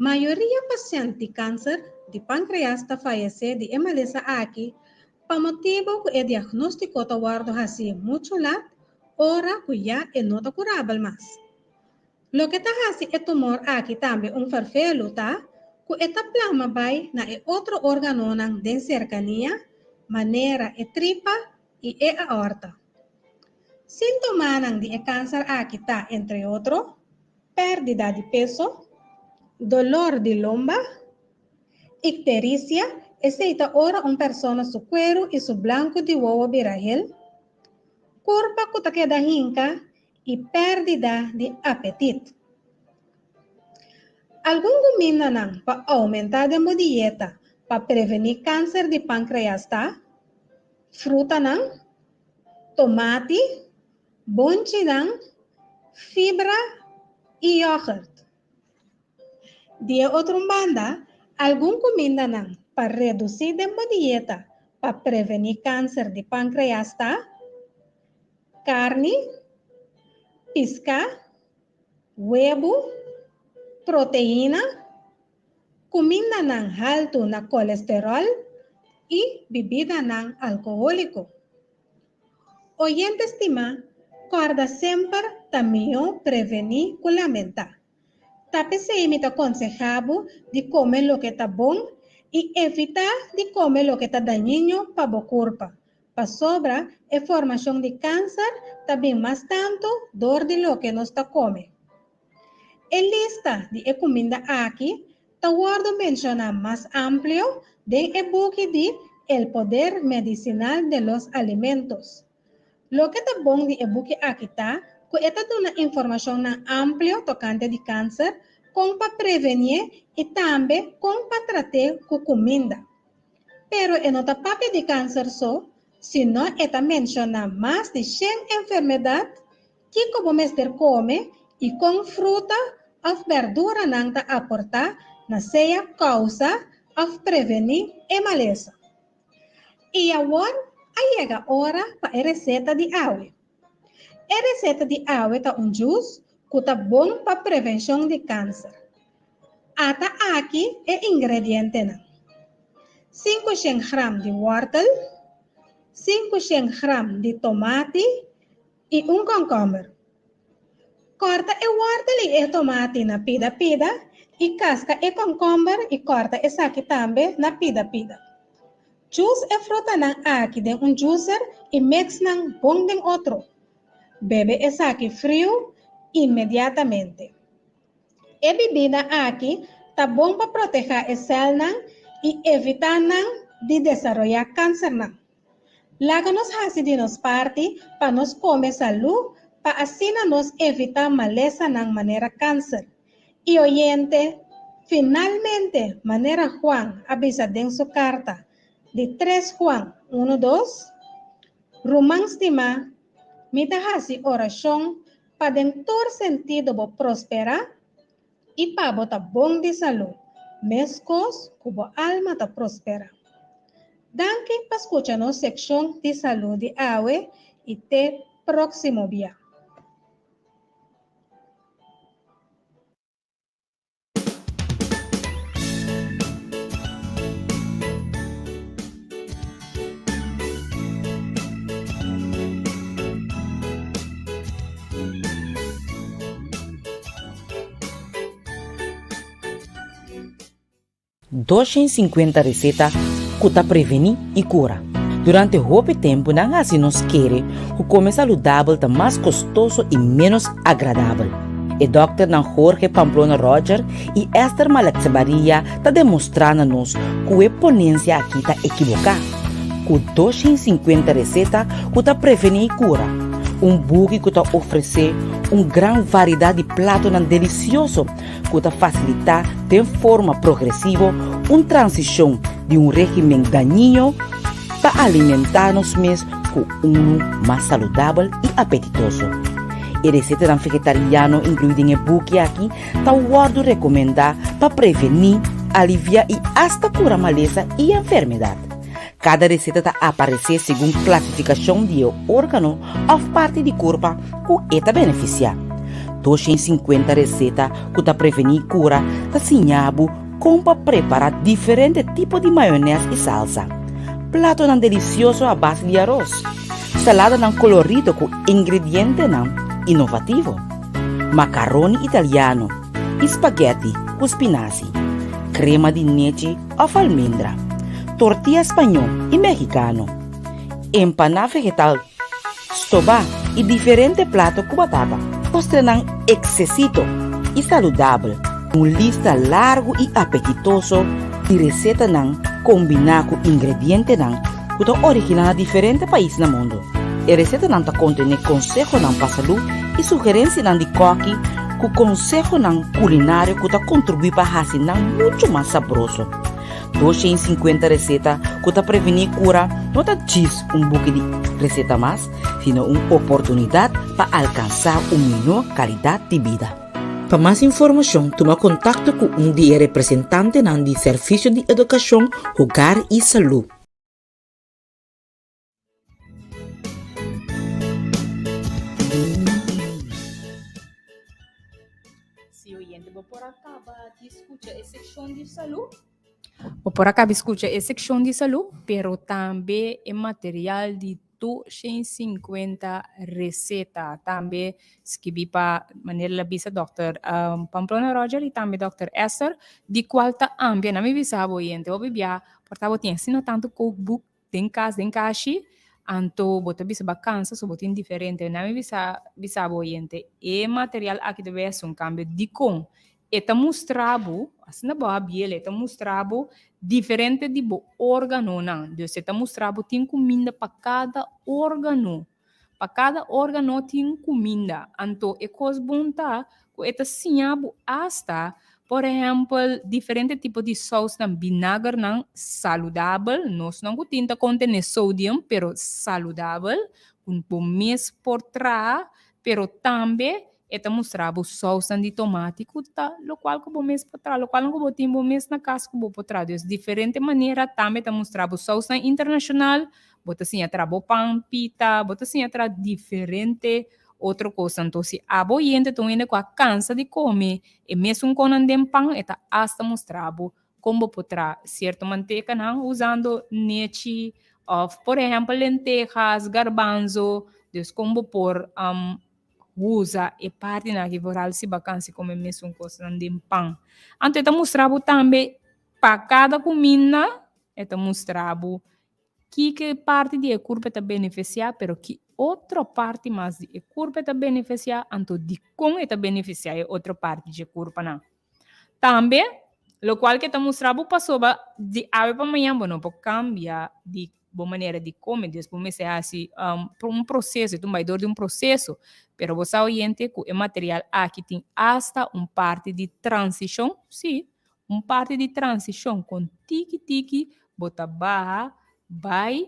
Mayoria pashènt di kanser di pánkreas ta fayesé di e malesa aki pa motibu ku e diagnóstiko ta wòrdu hasí muchu lat ora ku ya e no ta kurabel mas. Loke ta hasi e tumor aki tambe un ferfelu ta ku e ta plama bai na e otro órganonan den serkania manera e tripa i e aorta. Síntomanan di e kanser aki ta entre otro, pèrdida di peso, dolor di lomba, Ictericia, esei ta ora un persona su cueru y su blanco di wowo bira hel, curpa cu ta keda hinca y perdida di apetit. Algun cumindanan pa aumenta den bo dieta pa preveni cancer di pancreas ta, frutanan, tomati, bonchinan, fibra y yoghurt. Di e otro un banda, algun kumindanan pa redusí den bo dieta pa prevení kanser di pankreas ta, karni, piská, webu, proteina, kumindanan haltu na kolesteròl i bibidanan alkohóliko. Oyente stimá, kòrda semper ta mihó prevení ku lamentá. Ta p'esei mi ta konsehá bo di kome loke ta bon i evitá di kome loke ta dañiño pa bo kurpa, pasobra e formashon di kanser ta bin mas tantu dor di loke nos ta kome. E lista di e kuminda aki ta wòrdu menshoná mas amplio den e buki di El poder medicinal de los alimentos. Loke ta bon di e buki aki ta ku e ta duna informashonnan amplio tokante di kanser, kon pa prevenié i tambe kon pa trat'é ku kuminda. Pero e no ta papia di kanser so, sino e ta menshoná mas di shen enfermedat Kiko bo mester kome i kon fruta òf bèrduranan ta aportá na sea kousa òf prevení e malesa? I awor a yega ora pa e reseta di awe. E reseta di awe ta un djus ku ta bon pa prevenshon di kanser. Ata aki e ingredientenan, 500 gram di wòrtel, 500 gram di tomati i un kònkòmber. Kòrta e wòrtel i e tomati na pida pida i kaska e kònkòmber i kòrta esaki tambe na pida pida. Djus e frutanan aki den un djuser i meks nan bon den otro. Bebe esaki friu inmediatamente. E bibida aki ta bon pa protehá e sèlnan i evitá nan di desaroyá kansernan. Laga nos hasi di nos parti pa nos kome salú pa asina nos evitá malesanan manera kanser. I oyente, finalmente, manera Juan a bisa den su karta di tres Juan unu dos, Ruman stimá, mi ta hasi orashon pa den tur sentido bo prosperá i pa bo ta bon di salú, meskos ku bo alma ta prosperá. Danki pa skucha nos sekshon di salú di awe i te próksimo bia. 250 reseta ku ta prevení i kura. Durante hopi tempu nan hasi nos kere ku kome saludabel ta mas kostoso i ménos agradabel. E dòkternan Jorge Pamplona Roger i Esther Maleksebaria ta demostrá na nos ku e ponensia akí ta ekiboká. Ku 250 reseta ku ta prevení i kura, un buki ku ta ofresé un gran variedat di platonan delisioso ku ta fasilitá den forma progresivo un transishon di un régimen dañino pa alimentá nos mes ku unu mas saludabel i apetitoso. E resetanan vegetariano inkluí den e buki aki ta wòrdu rekomendá pa prevení, aliviá i asta kura malesa i enfermedat. Kada reseta ta aparesé segun klasifikashon di e órgano òf parti di kurpa ku e ta benefisiá. 250 reseta ku ta prevení i kura ta siña bo kon pa prepará diferente tipo di mayonès i salsa, platonan delisioso a base di aros, saladanan kolorido ku ingredientenan inovativo, makaroni italiano i spaghetti ku spinasi, krema di nechi òf almendra, tortilla spañó i mexicano, empaná vegetal, stobá i diferente plato ku batata. Postrenan eksesito i saludabel, un lista largu i apetitoso di resetanan kombiná ku ingredientenan ku ta originá na diferente pais na mundu. E resetanan ta kontené konsehonan pa salú i sugerensianan di kòki ku konsehonan kulinario ku ta kontribuí pa hasi nan muchu mas sabroso. 250 reseta ku ta prevení kura no ta djis un buki di reseta mas, sino un oportunidat pa alkansá un mihó kalidat di bida. Pa mas informashon tuma kontakto ku un di e representantenan di Servisio di Edukashon, Hogar i Salú. Si oyente, bo por a kaba di skucha e sekshon di salú. Bo por a kaba di skucha e sekshon di salú, pero tambe e material di 250 reseta. Tambe skibí pa manera el a bisa dòkter Pamplona Roger i tambe dòkter Esther, di kual ta amplia. Nan mi bisa bo oyente, hopi bia por ta bo tin asina tantu kookboek Den kas den kashi, anto bo ta bisa ba kansa so bo tin diferente. Na mi bisa bisa bo oyente, e material aki ta bay hasi un kambio. Dikon? E ta mustra bo, asina bo a biel, e ta mustra bo diferente di bo organonan. Dus e ta mustra bo tin kuminda pa kada organo. Pa kada organo tin kuminda. Anto e kos bon ta ku e ta siña bo asta, por ehèmpel, diferente tipo di sousnan, binagernan saludabel, nos no ku tin ta kontené sodium, pero saludabel, ku bo mes por traha, pero tambe e ta mustra bo sousnan di tomati ku ta lokual ku bo mes por traha, lokual ku bo tin bo mes na kas ku bo por traha. Dus diferente manera tambe ta mustra bo sousnan internashonal, Bo ta siña traha bo pan, pita, bo ta siña traha diferente otro kos. Anto si abo oyente ta un hende ku a kansa di kome e mesun konan den pan, e ta asta mustra bo kon bo por traha sierto mantekanan usando nechi òf por ehèmpel lentejas, garbanzo. Dus kon bo por usa e partinan aki vooral si bo a kansa di kome mesun kosnan den pan. Anto e ta mustra bo tambe pa kada kuminda e ta mustra bo Kiko parti di e kurpa ta benefisiá, pero ki otro parti mas di e kurpa ta benefisiá, anto dikon e ta benefisiá e otro parti dje kurpanan? Tambe, lokual ke ta mustra bo pasobra di awe pa mañan bo no por kambia di bo manera di kome, dus bo mester hasi un proseso, e ta un bai dor di un proseso, pero bo sa oyente ku e material aki tin asta un parti di transishon, sí, Un parti di transishon kon tiki tiki bo ta baha bai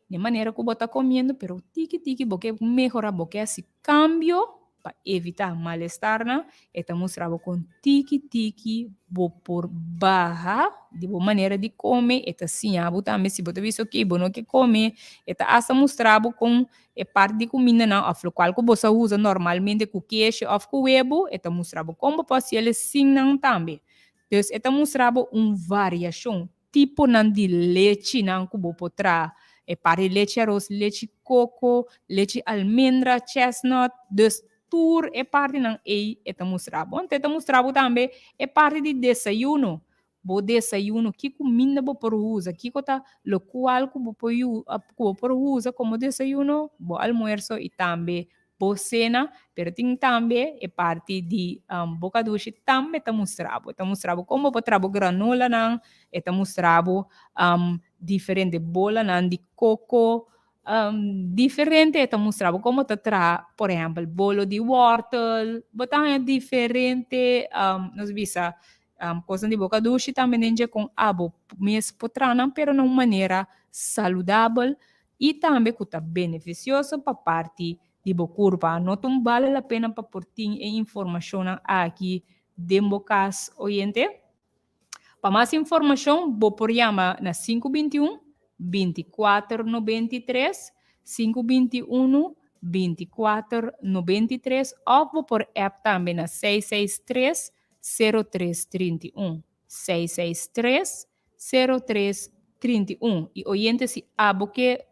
den manera ku bo ta komiendo pero tiki tiki bo ke mehorá bo ke hasi kambio pa evitá malestarnan e ta mustra bo kon tiki tiki bo por baha di bo manera di kome e ta siña bo tambe si bo ta bisa oke bo no ke kome e ta asta mustra bo kon E parti di kumindanan òf lokual ku bo sa usa normalmente ku keshi òf ku webu, e ta mustra bo kon bo por hasi el sin nan tambe. Dus e ta mustra bo un variashon, tiponan di lechinan ku bo por traha. E parti di lechi aros, lechi koko, lechi almendra, chestnut, dus tur e partinan ei e ta mustra bo. Anto e ta mustra bo tambe e parti di desayuno. Bo desayuno, ki kuminda bo por usa, kiko ta lokual ku bo por ku bo por usa komo desayuno, bo almuerso i tambe bo sena, pero tin tambe e parti di bo kadushi tambe ta mustra bo. E ta mustra bo kon bo por traha bo granolanan, e ta mustra bo diferente bolanan di koko, Diferente e ta mustra bo como ta traha, por ehempel, bolo di wortel, bo ta haña diferente, nos bisa, cosnan di boca dushi tambe den dje con abo mes por traha nan, pero na un manera saludabel y tambe cu ta beneficioso pa parti di bo curpa. No ta un bale la pena pa por tin e informacionnan aki den bo cas, oyente? Pa mas informashon bo por yama na 521 2493, 521 2493 òf bo por app tambe na 663 0331, 663 0331. I oyente si abo ke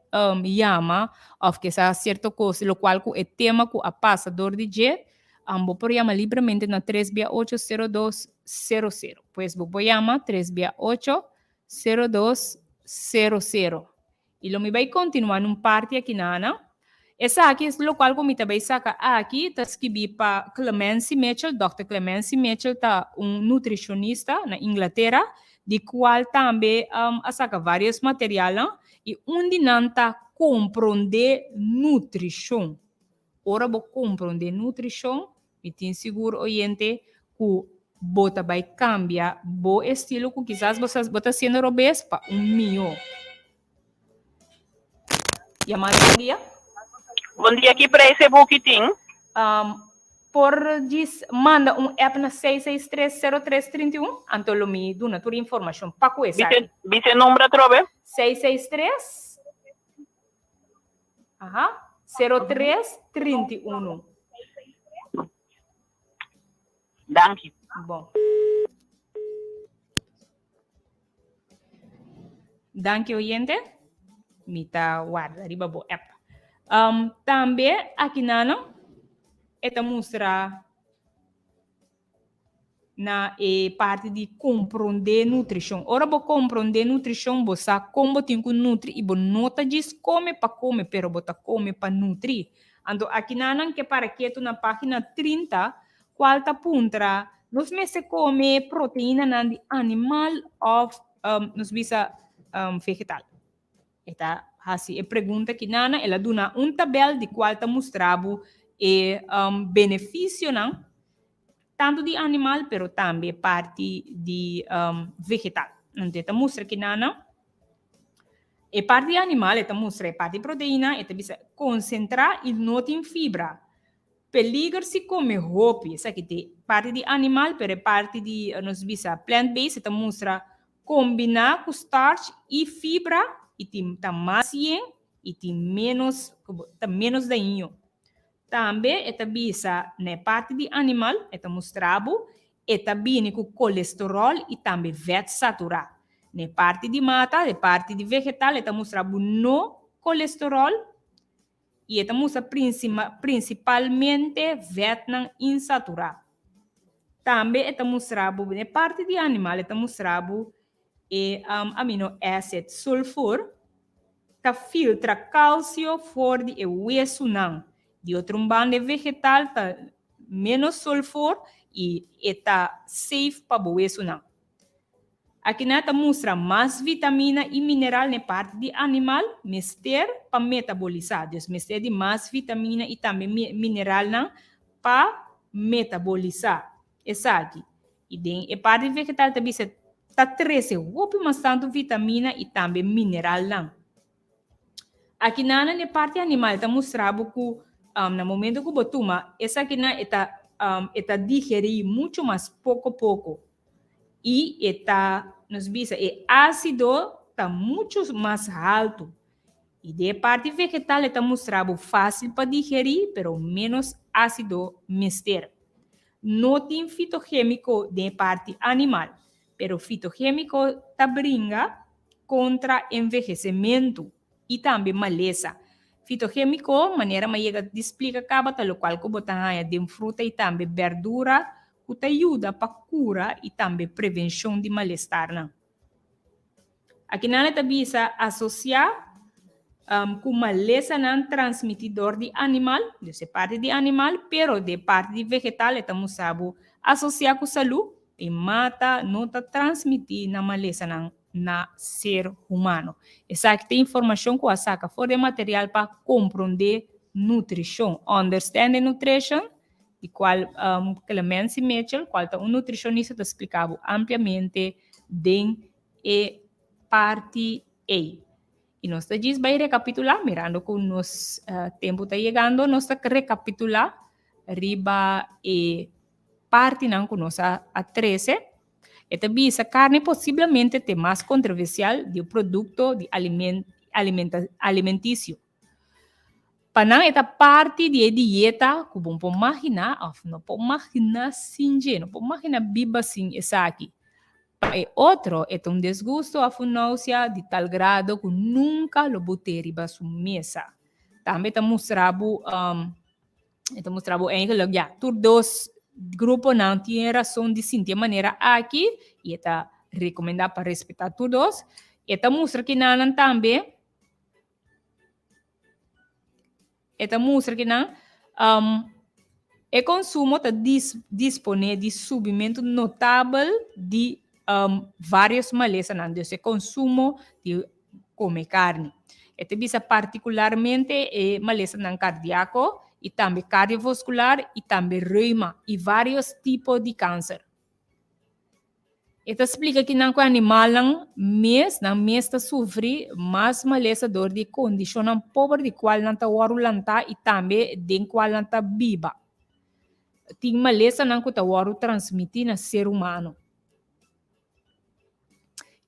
yama òf ke sa sierto kos lokual ku e tema ku a pasa dor di dje, Bo por yama libremente na tres bia ocho sero dos sero sero. Pues bo por yama tres bia ocho sero dos sero sero. I lo mi bai kontinuá nun parti aki nana. Esaki es lokual ku mi ta bai saka aki ta skibí pa Clemency Mitchell. Dòkter Clemency Mitchell ta un nutrishonista na Inglatera di kual tambe a saka vários materialnan i un di nan ta komprondé nutrishon. Ora bo komprondé nutrishon, mi tin sigur, oyente, ku bo ta bai kambia bo estilo ku kisas bo sa bo ta hasiendo robes pa un mihó. Yamada bon dia. Bon dia, ki prijs e buki tin? Por djis manda un app na 6630331, anto lo mi duna tur informashon pa ku esaki. Bisa e number atrobe. 663. Aha, 03 31. Danki. Bon. Danki oyente. Mi ta warda riba bo app. Um, tambe aki nano e ta mustra na e parti di komprondé nutrishon. Ora bo komprondé nutrishon, bo sa kon bo tin ku nutri i bo no ta djis kome pa kome, pero bo ta kome pa nutri. Anto akinanan ke para ketu na página 30, kual ta puntra, nos mester kome proteinanan di animal òf nos bisa vegetal? E ta hasi e pregunta kinana, el a duna un tabèl di kual ta mustra bo e benefisionan tantu di animal pero tambe parti di vegetal. Anto e ta mustra kinana e parti di animal e ta mustra e parti proteina, e ta bisa konsentrá i no tin fibra. Peliger si kome hopi, esaki ta e parti di animal pero e parti di nos bisa plant based e ta mustra Kombiná ku starch i fibra i tin ta mas yen i tin ménos ta ménos daño. Tambe e ta bisa na e parti di animal, e ta mustra bo, e ta bini ku kolesteròl i tambe vèt saturá. Na e parti di mata, e parti di vegetal, e ta mustra bo no kolesteròl i e ta mustra prinsipalmente vètnan insaturá. Tambe e ta mustra bo, den e parti di animal e ta mustra bo e amino acid sulfur ta filtra kalsio for di e wesunan. Di otro un banda e vegetal ta ménos sulfur i e ta safe pa bo wesunan. Akina ta mustra mas vitamina i mineral n'e parti di animal mester pa metabolisá. Dus mester di mas vitamina i tambe mineralnan pa metabolisá esaki. I den e parti vegetal ta bisa ta trese hopi mas tantu vitamina i tambe mineralnan. Akinanan e parti animal ta mustra bo ku na momento ku bo tuma esakinan e ta e ta digerí muchu mas poko poko i e ta nos bisa e ásido ta muchu mas haltu. I den e parti vegetal e ta mustra bo fásil pa digerí pero ménos ásido mester. No tin fitogémiko den e parti animal pero fitogémiko ta bringa kontra envehesementu i tambe malesa. Fitogémiko, manera mi a yega di splika kaba, ta lokual ku bo ta haña den fruta i tambe bèrdura. ku ta yuda pa kura i tambe prevenshon di malestarnan. Akinan e ta bisa asosiá ku malesanan transmití dor di animal, dus e parti di animal, pero den parti di vegetal e ta mustra bo asosiá ku salú, e mata no ta transmití na malesanan na ser humano. Esaki ta informashon ku a saka for di e material pa komprondé nutrishon, Understanding Nutrition, di kual Clemency Mitchell, kual ta un nutrishonista ta splika bo ampliamente den e parti ei. I nos ta djis bai rekapitulá, mirando ku nos tempu ta yegando, nos ta rekapitulá riba e partinan ku nos a a trese. E ta bisa karni posiblemente ta e mas kontroversial di e produkto di alimentisio. Pa nan e ta parti di e dieta ku bo por maginá òf no por maginá sin dje, no por maginá biba sin esaki. Pa e otro e ta un desgusto òf un náusea di tal grado ku nunka lo bo te riba su mesa. Tambe ta mustra bo, e ta mustra bo eigenlijk ya tur dos gruponan tin e rason di sinti e manera aki i e ta rekomendá pa respetá tur dos. E ta mustra kinanan tambe. E ta mustra ki nan um, e konsumo ta dis, disponé di subimentu notabel di um, varios malesanan. Dus e konsumo di kome karni. E ta bisa partikularmente e malesanan kardiako i tambe kardiovaskular i tambe reuma i varios tipo di kanser. E ta splika ki nan ku animalnan mes, nan mes ta sufri mas malesa dor di kondishonnan pober di kual nan ta wòrdu lantá i tambe den kual nan ta biba. Tin malesanan ku ta wòrdu transmití na ser humano.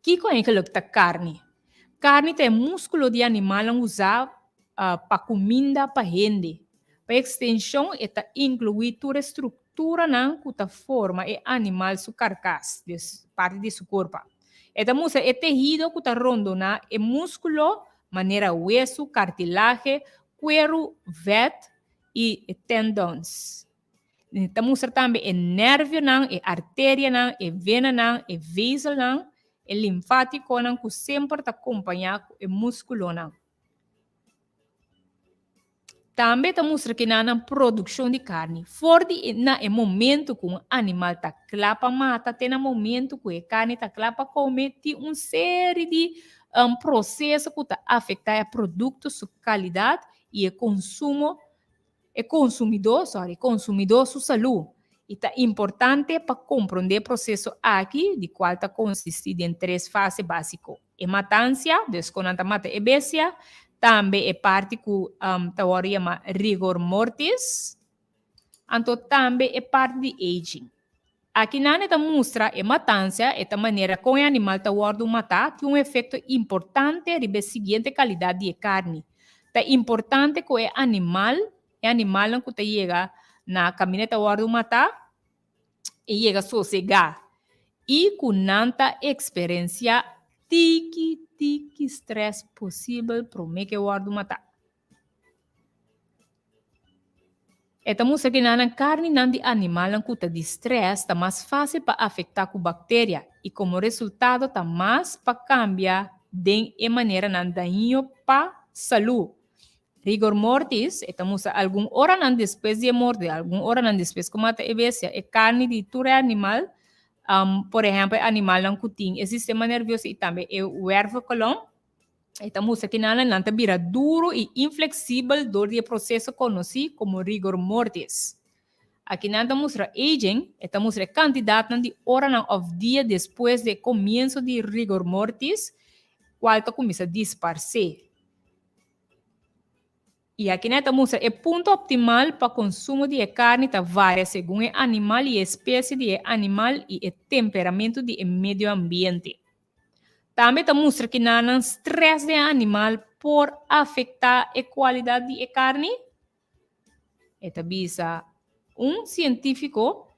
Kiko eigenlijk ta karni? Karni ta e múskulo di animalnan usá pa kuminda pa hende. Pa ekstenshon e ta inkluí tur e strukturanan ku ta forma e animal su karkas, dus parti di su kurpa. E ta mustra e tehido ku ta rondoná e múskulo manera wesu, kartilahe, kueru, vèt i tendons. E ta mustra tambe e nervionan, e arterianan, e venanan, e vezelnan, e linfátikonan ku semper ta kompañá ku e múskulonan. Tambe ta mustra ki nan nan produkshon di karni for di na e momentu ku un animal ta kla pa mata te na momentu ku e karni ta kla pa kome tin un seri di proseso ku ta afektá e produkto su kalidat i e konsumo e konsumidó sorry konsumidó su salú i ta importante pa komprondé e proseso aki di kual ta konsistí den tres fase básiko. E matansia, dus kon nan ta mata e bestia, tambe e parti ku ta wòrdu yamá rigor mortis, anto tambe e parti di aging. Aki nan e ta mustra e matansia, e ta manera kon e animal ta wòrdu matá tin un efekto importante riba e siguiente kalidat di e karni. Ta importante ku e animal, e animalnan ku ta yega na kaminda e ta wòrdu matá, e yega sosegá i ku nan ta eksperensiá tiki tiki strès posibel promé ku e wòrdu matá. E ta mustra ku nan karninan di animalnan ku ta di strès ta mas fásil pa afektá ku bakteria i komo resultado ta mas pa kambia den e maneranan daño pa salú. Rigor mortis, e ta mustra algun oranan despues di e morto, algun oranan despues ku mata e bestia, e karni di tur e animal, por ehèmpel e animalnan ku tin e sistema nervioso i tambe e wervelkolom, e ta mustra ki nan nan ta bira duru i infleksibel dor di e proseso konosí komo rigor mortis. Aki nan ta mustra aging, e ta mustra e kantidatnan di oranan òf dia despues di e komienso di rigor mortis, kual ta kuminsá disparsé. I akina e ta mustra e punto optimal pa konsumo di e karni ta varia segun e animal i e espesie di e animal i e temperamentu di e medio ambiente. Tambe ta mustra kinanan strès den e animal por afektá e kualidat di e karni. E ta bisa un sientífiko,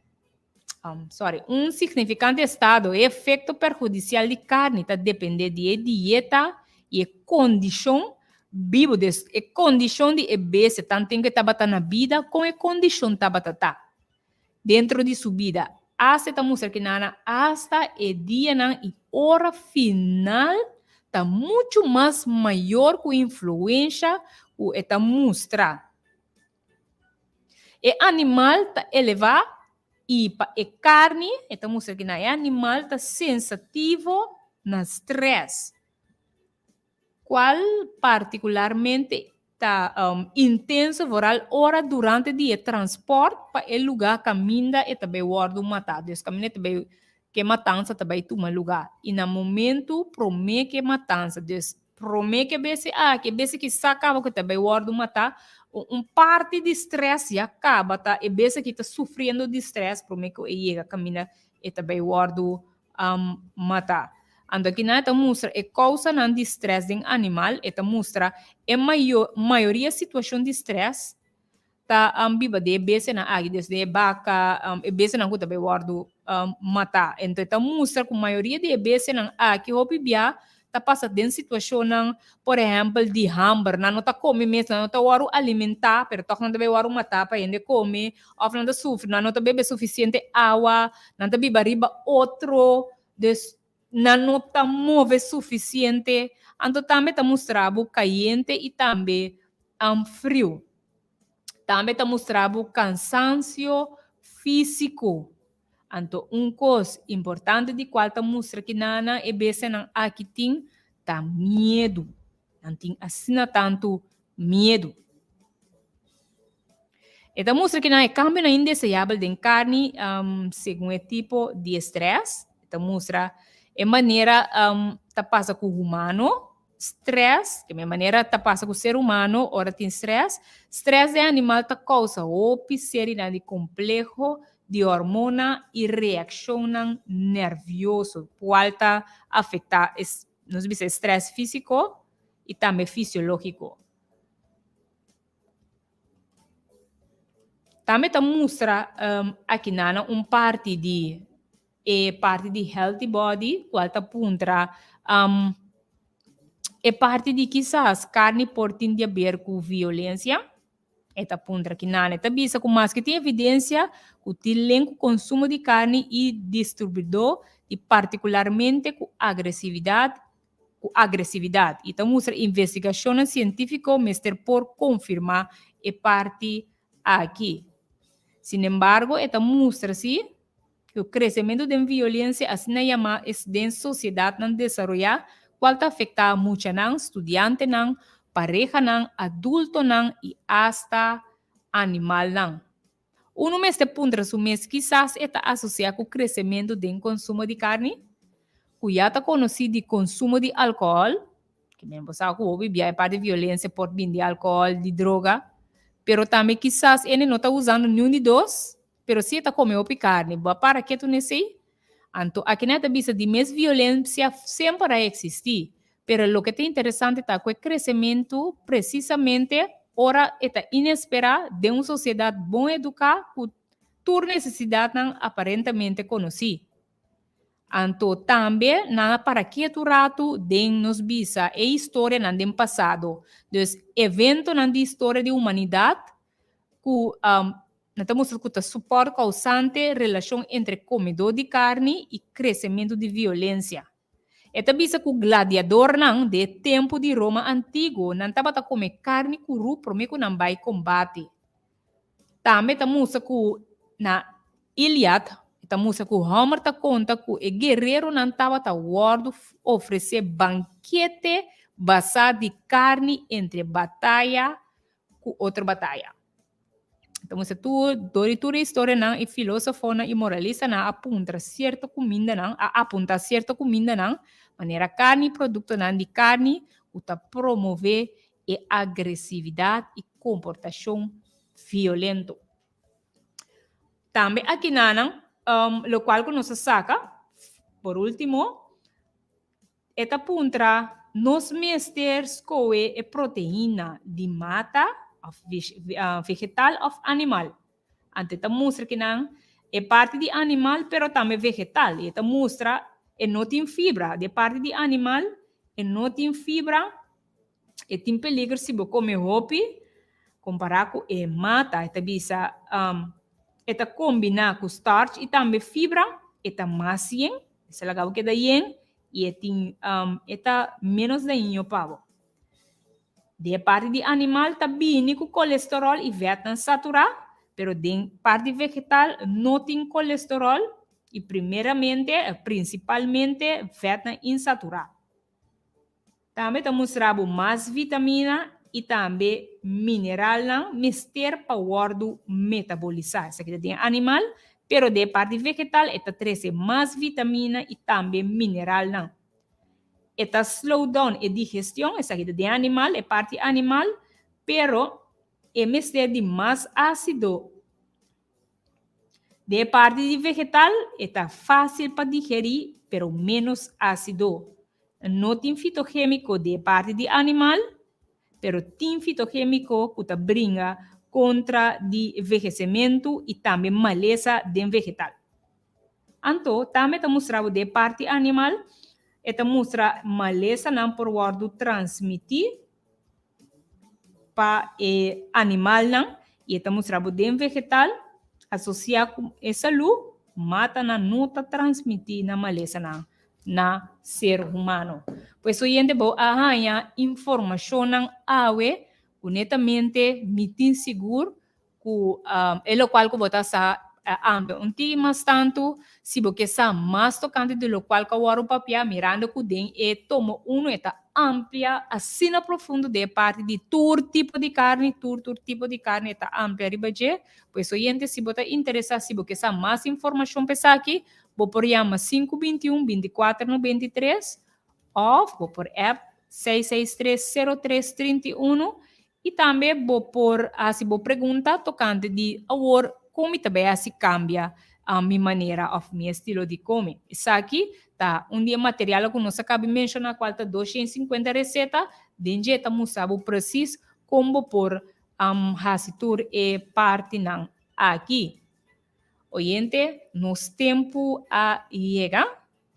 um, sorry, un signifikante estado, e efekto perhudisial di karni ta dependé di e dieta i e kondishon bibu, dus e kondishon di e bestia tanten ku e tabata na bida kon e kondishon tabata ta. Dentro di su bida. Asta e ta mustra ki nana asta e dianan i ora final ta muchu mas mayor ku influensha ku e ta mustra. E animal ta elevá i pa e karni, e ta mustra ki na e animal ta sensativo na strès. Cual particularmente ta intenso vooral ora durante di e transport pa e luga caminda e ta bay wordo mata. Dus caminda e ta bay ke matansa ta bay tuma luga. Y na momento prome ke matansa, dus prome ke besi aki, e besi ki sa caba cu ta bay wordo mata, un parti di stress ya caba ta e besi aki ta sufriendo di stress prome cu e yega caminda e ta bay wordo mata. Anto akinan e ta mustra e kousanan di strès den animal, e ta mustra e mayoria situashon di strès ta biba den e bestianan aki, des den e baka, e bestianan ku ta bai wòrdu matá. Anto e ta mustra ku mayoria di e bestianan aki hopi bia ta pasa den situashonnan, por ehèmpel, di hamber. Nan no ta kome mes, nan no ta wòrdu alimentá, pero tòg nan ta bai wòrdu matá pa hende kome, òf nan ta sufri, nan no ta bebe sufisiente awa, nan ta biba riba otro, dus nan no ta move sufisiente. Anto tambe ta mustra bo kayente i tambe friu. Tambe ta mustra bo kansansio físiko. Anto un kos importante di kual ta mustra ki nan e bestianan aki tin ta miedu. Nan tin asina tantu miedu. E ta mustra ki nan e kambionan indeseabel den karni segun e tipo di estrès. E ta mustra e manera ta pasa ku humano. Stress, di me manera ta pasa ku ser humano ora tin stress. Stress den animal ta kousa hopi serinan di kompleho di hormona i reakshonnan nervioso, kual ta afektá e, nos bisa e stress físiko i tambe fisiológiko. Tambe ta mustra akinana un parti di e parti di healthy body cual ta puntra e parti di kisas carni por tin di haber cu violencia. E ta puntra kinana e ta bisa cu maske tin evidencia cu tin len cu consumo di carni y disturbidor y particularmente cu agresividad cu agresividad y ta mustra investigacionnan cientifico mester por confirma e parti aki. Sinembargo e ta mustra si cu crecemento den violencia asina yama es den sociedadnan desaroya cual ta afecta muchanan, studiantenan, parehanan, adultonan y hasta animalnan. Uno mester puntra su mes kisas e ta asocia cu crecemento den consumo di carni, cu ya ta conoci di consumo di alcohol, ke men bo sa cu hopi bia e parti violencia por bin di alcohol, di droga, pero tambe kisas ene no ta usando niun di dos, pero si e ta come hopi carni. Bo a para ketu nesey? Anto akinan e ta bisa di mes violencia semper a existi, Pero loke ta interesante ta ku e kresementu presisamente ora e ta inesperá den un sosiedat bon eduká ku tur nesesidatnan aparentemente konosí. Anto tambe nan a para ketu ratu den nos bisa e historianan den pasado, dus eventonan di historia di humanidat ku nan ta mustra ku ta supòrt kousante relashon entre komedó di karni i kresementu di violensia. E ta bisa ku gladiadornan di e tempu di Roma antiguo nan tabata kome karni kurú promé ku nan bai kombate. Tambe ta mustra ku na Iliad e ta mustra ku Homer ta konta ku e guereronan tabata wòrdu ofresé bankete basá di karni entre bataya ku otro bataya. Ta mustra tur, dor di tur e historianan e filosofonan i moralistanan a puntra sierto kumindanan, a apuntá sierto kumindanan, manera karni i produktonan di karni ku ta promové e agresividat i komportashon violento. Tambe akinanan, lokual ku nos a saka, por último, E ta puntra, Nos mester skohe e proteina di mata òf vegetal òf animal? Anto e ta mustra ki nan e parti di animal pero tambe vegetal. I e ta mustra e no tin fibra. Di e parti di animal e no tin fibra, e tin peliger si bo kome hopi kompará ku e mata. E ta bisa. E ta kombiná ku starch i tambe fibra, e ta mas yen, esei laga bo keda yen i e tin e ta ménos daño pa bo. Den e parti di animal ta bini ku kolesteròl i vètnan saturá, pero den parti vegetal no tin kolesteròl i primeramente, prinsipalmente, vètnan insaturá. Tambe ta mustra bo mas vitamina i tambe mineralnan mester pa wòrdu metabolisá. Esaki ta den animal, pero den e parti vegetal e ta trese mas vitamina i tambe mineralnan. E ta slow down e digestion, esaki ta den animal, e parti animal, pero e mester di mas ásido. Den e parti di vegetal e ta fásil pa digerí, pero ménos ásido. No tin fitogémiko den e parti di animal, pero tin fitogémiko ku ta bringa kontra di vehesementu i tambe malesa den vegetal. Anto, tambe ta mustra bo den e parti animal, e ta mustra malesanan por wòrdu transmití pa e animalnan i e ta mustra bo den vegetal asosiá ku e salú, matanan no ta transmití nan malesanan na ser humano. Pues oyente bo a haña informashonnan awe ku netamente mi tin sigur ku e lokual ku bo ta sa amplia un tiki mas tantu, si bo ke sa mas tokante di lokual ku a wòrdu papiá, mirando ku den e tomo uno e ta amplia asina profundo den e parti di tur tipo di karni, tur tur tipo di karni e ta amplia riba dje. Pues oyente si bo ta interesá, si bo ke sa mas informashon pa esaki, bo por yama sinku 21 24 93 òf bo por app 663 03 31 I tambe bo por hasi bo pregunta tokante di awor kon mi ta bai hasi kambia mi manera òf mi estilo di kome. Esaki ta un di e materialnan ku nos a kabi menshoná kual ta 250 reseta, den dje ta mustra bo presis kon bo por hasi tur e partinan aki. Oyente, nos tempu a yega.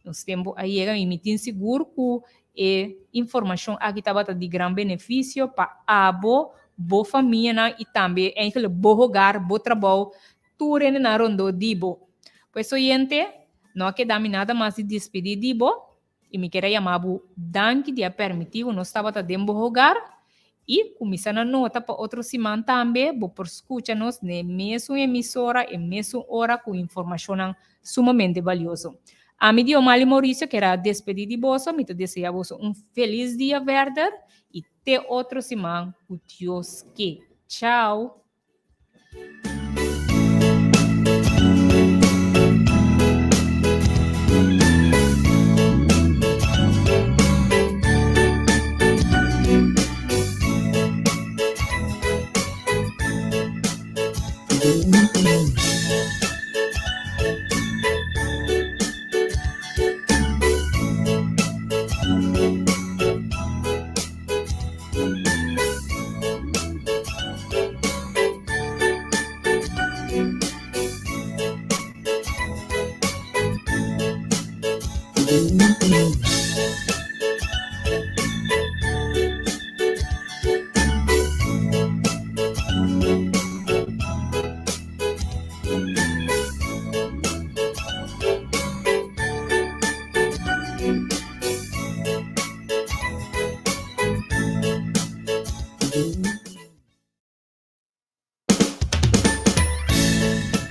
Nos tempu a yega i mi tin sigur ku e informashon aki tabata di gran benefisio pa abo, bo famianan i tambe eigenlijk bo hogar, bo trabou, tur hendenan rondó di bo. Pues oyente, no a keda mi nada mas di despedí di bo i mi kier a yama bo danki di a permití ku nos tabata den bo hogar i kuminsá na nota pa otro siman tambe bo por skucha nos n'e mesun emisora, e mesun ora ku informashonnan sumamente balioso. Ami Diomali Mauricio kier a despedi di boso, mi ta desea boso un felis dia verder y te otro siman cu Dios ke. Chao!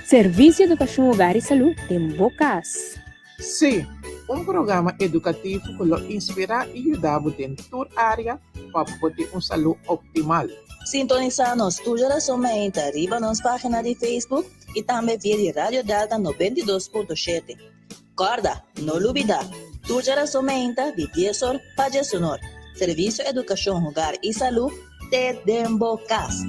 Servisio Edukashon Hogar i Salú den bo kas. Sí, un programa edukativo ku lo inspirá i yuda bo den tur área pa bo por tin un salú optimal. Sintonisá nos tur djarason mainta riba nos página di Facebook i tambe via di Radio Delta 92.7. Kòrda, no lubidá, tur djarason mainta di dies or pa diesunor, Servisio Edukashon Hogar i Salú te den bo kas.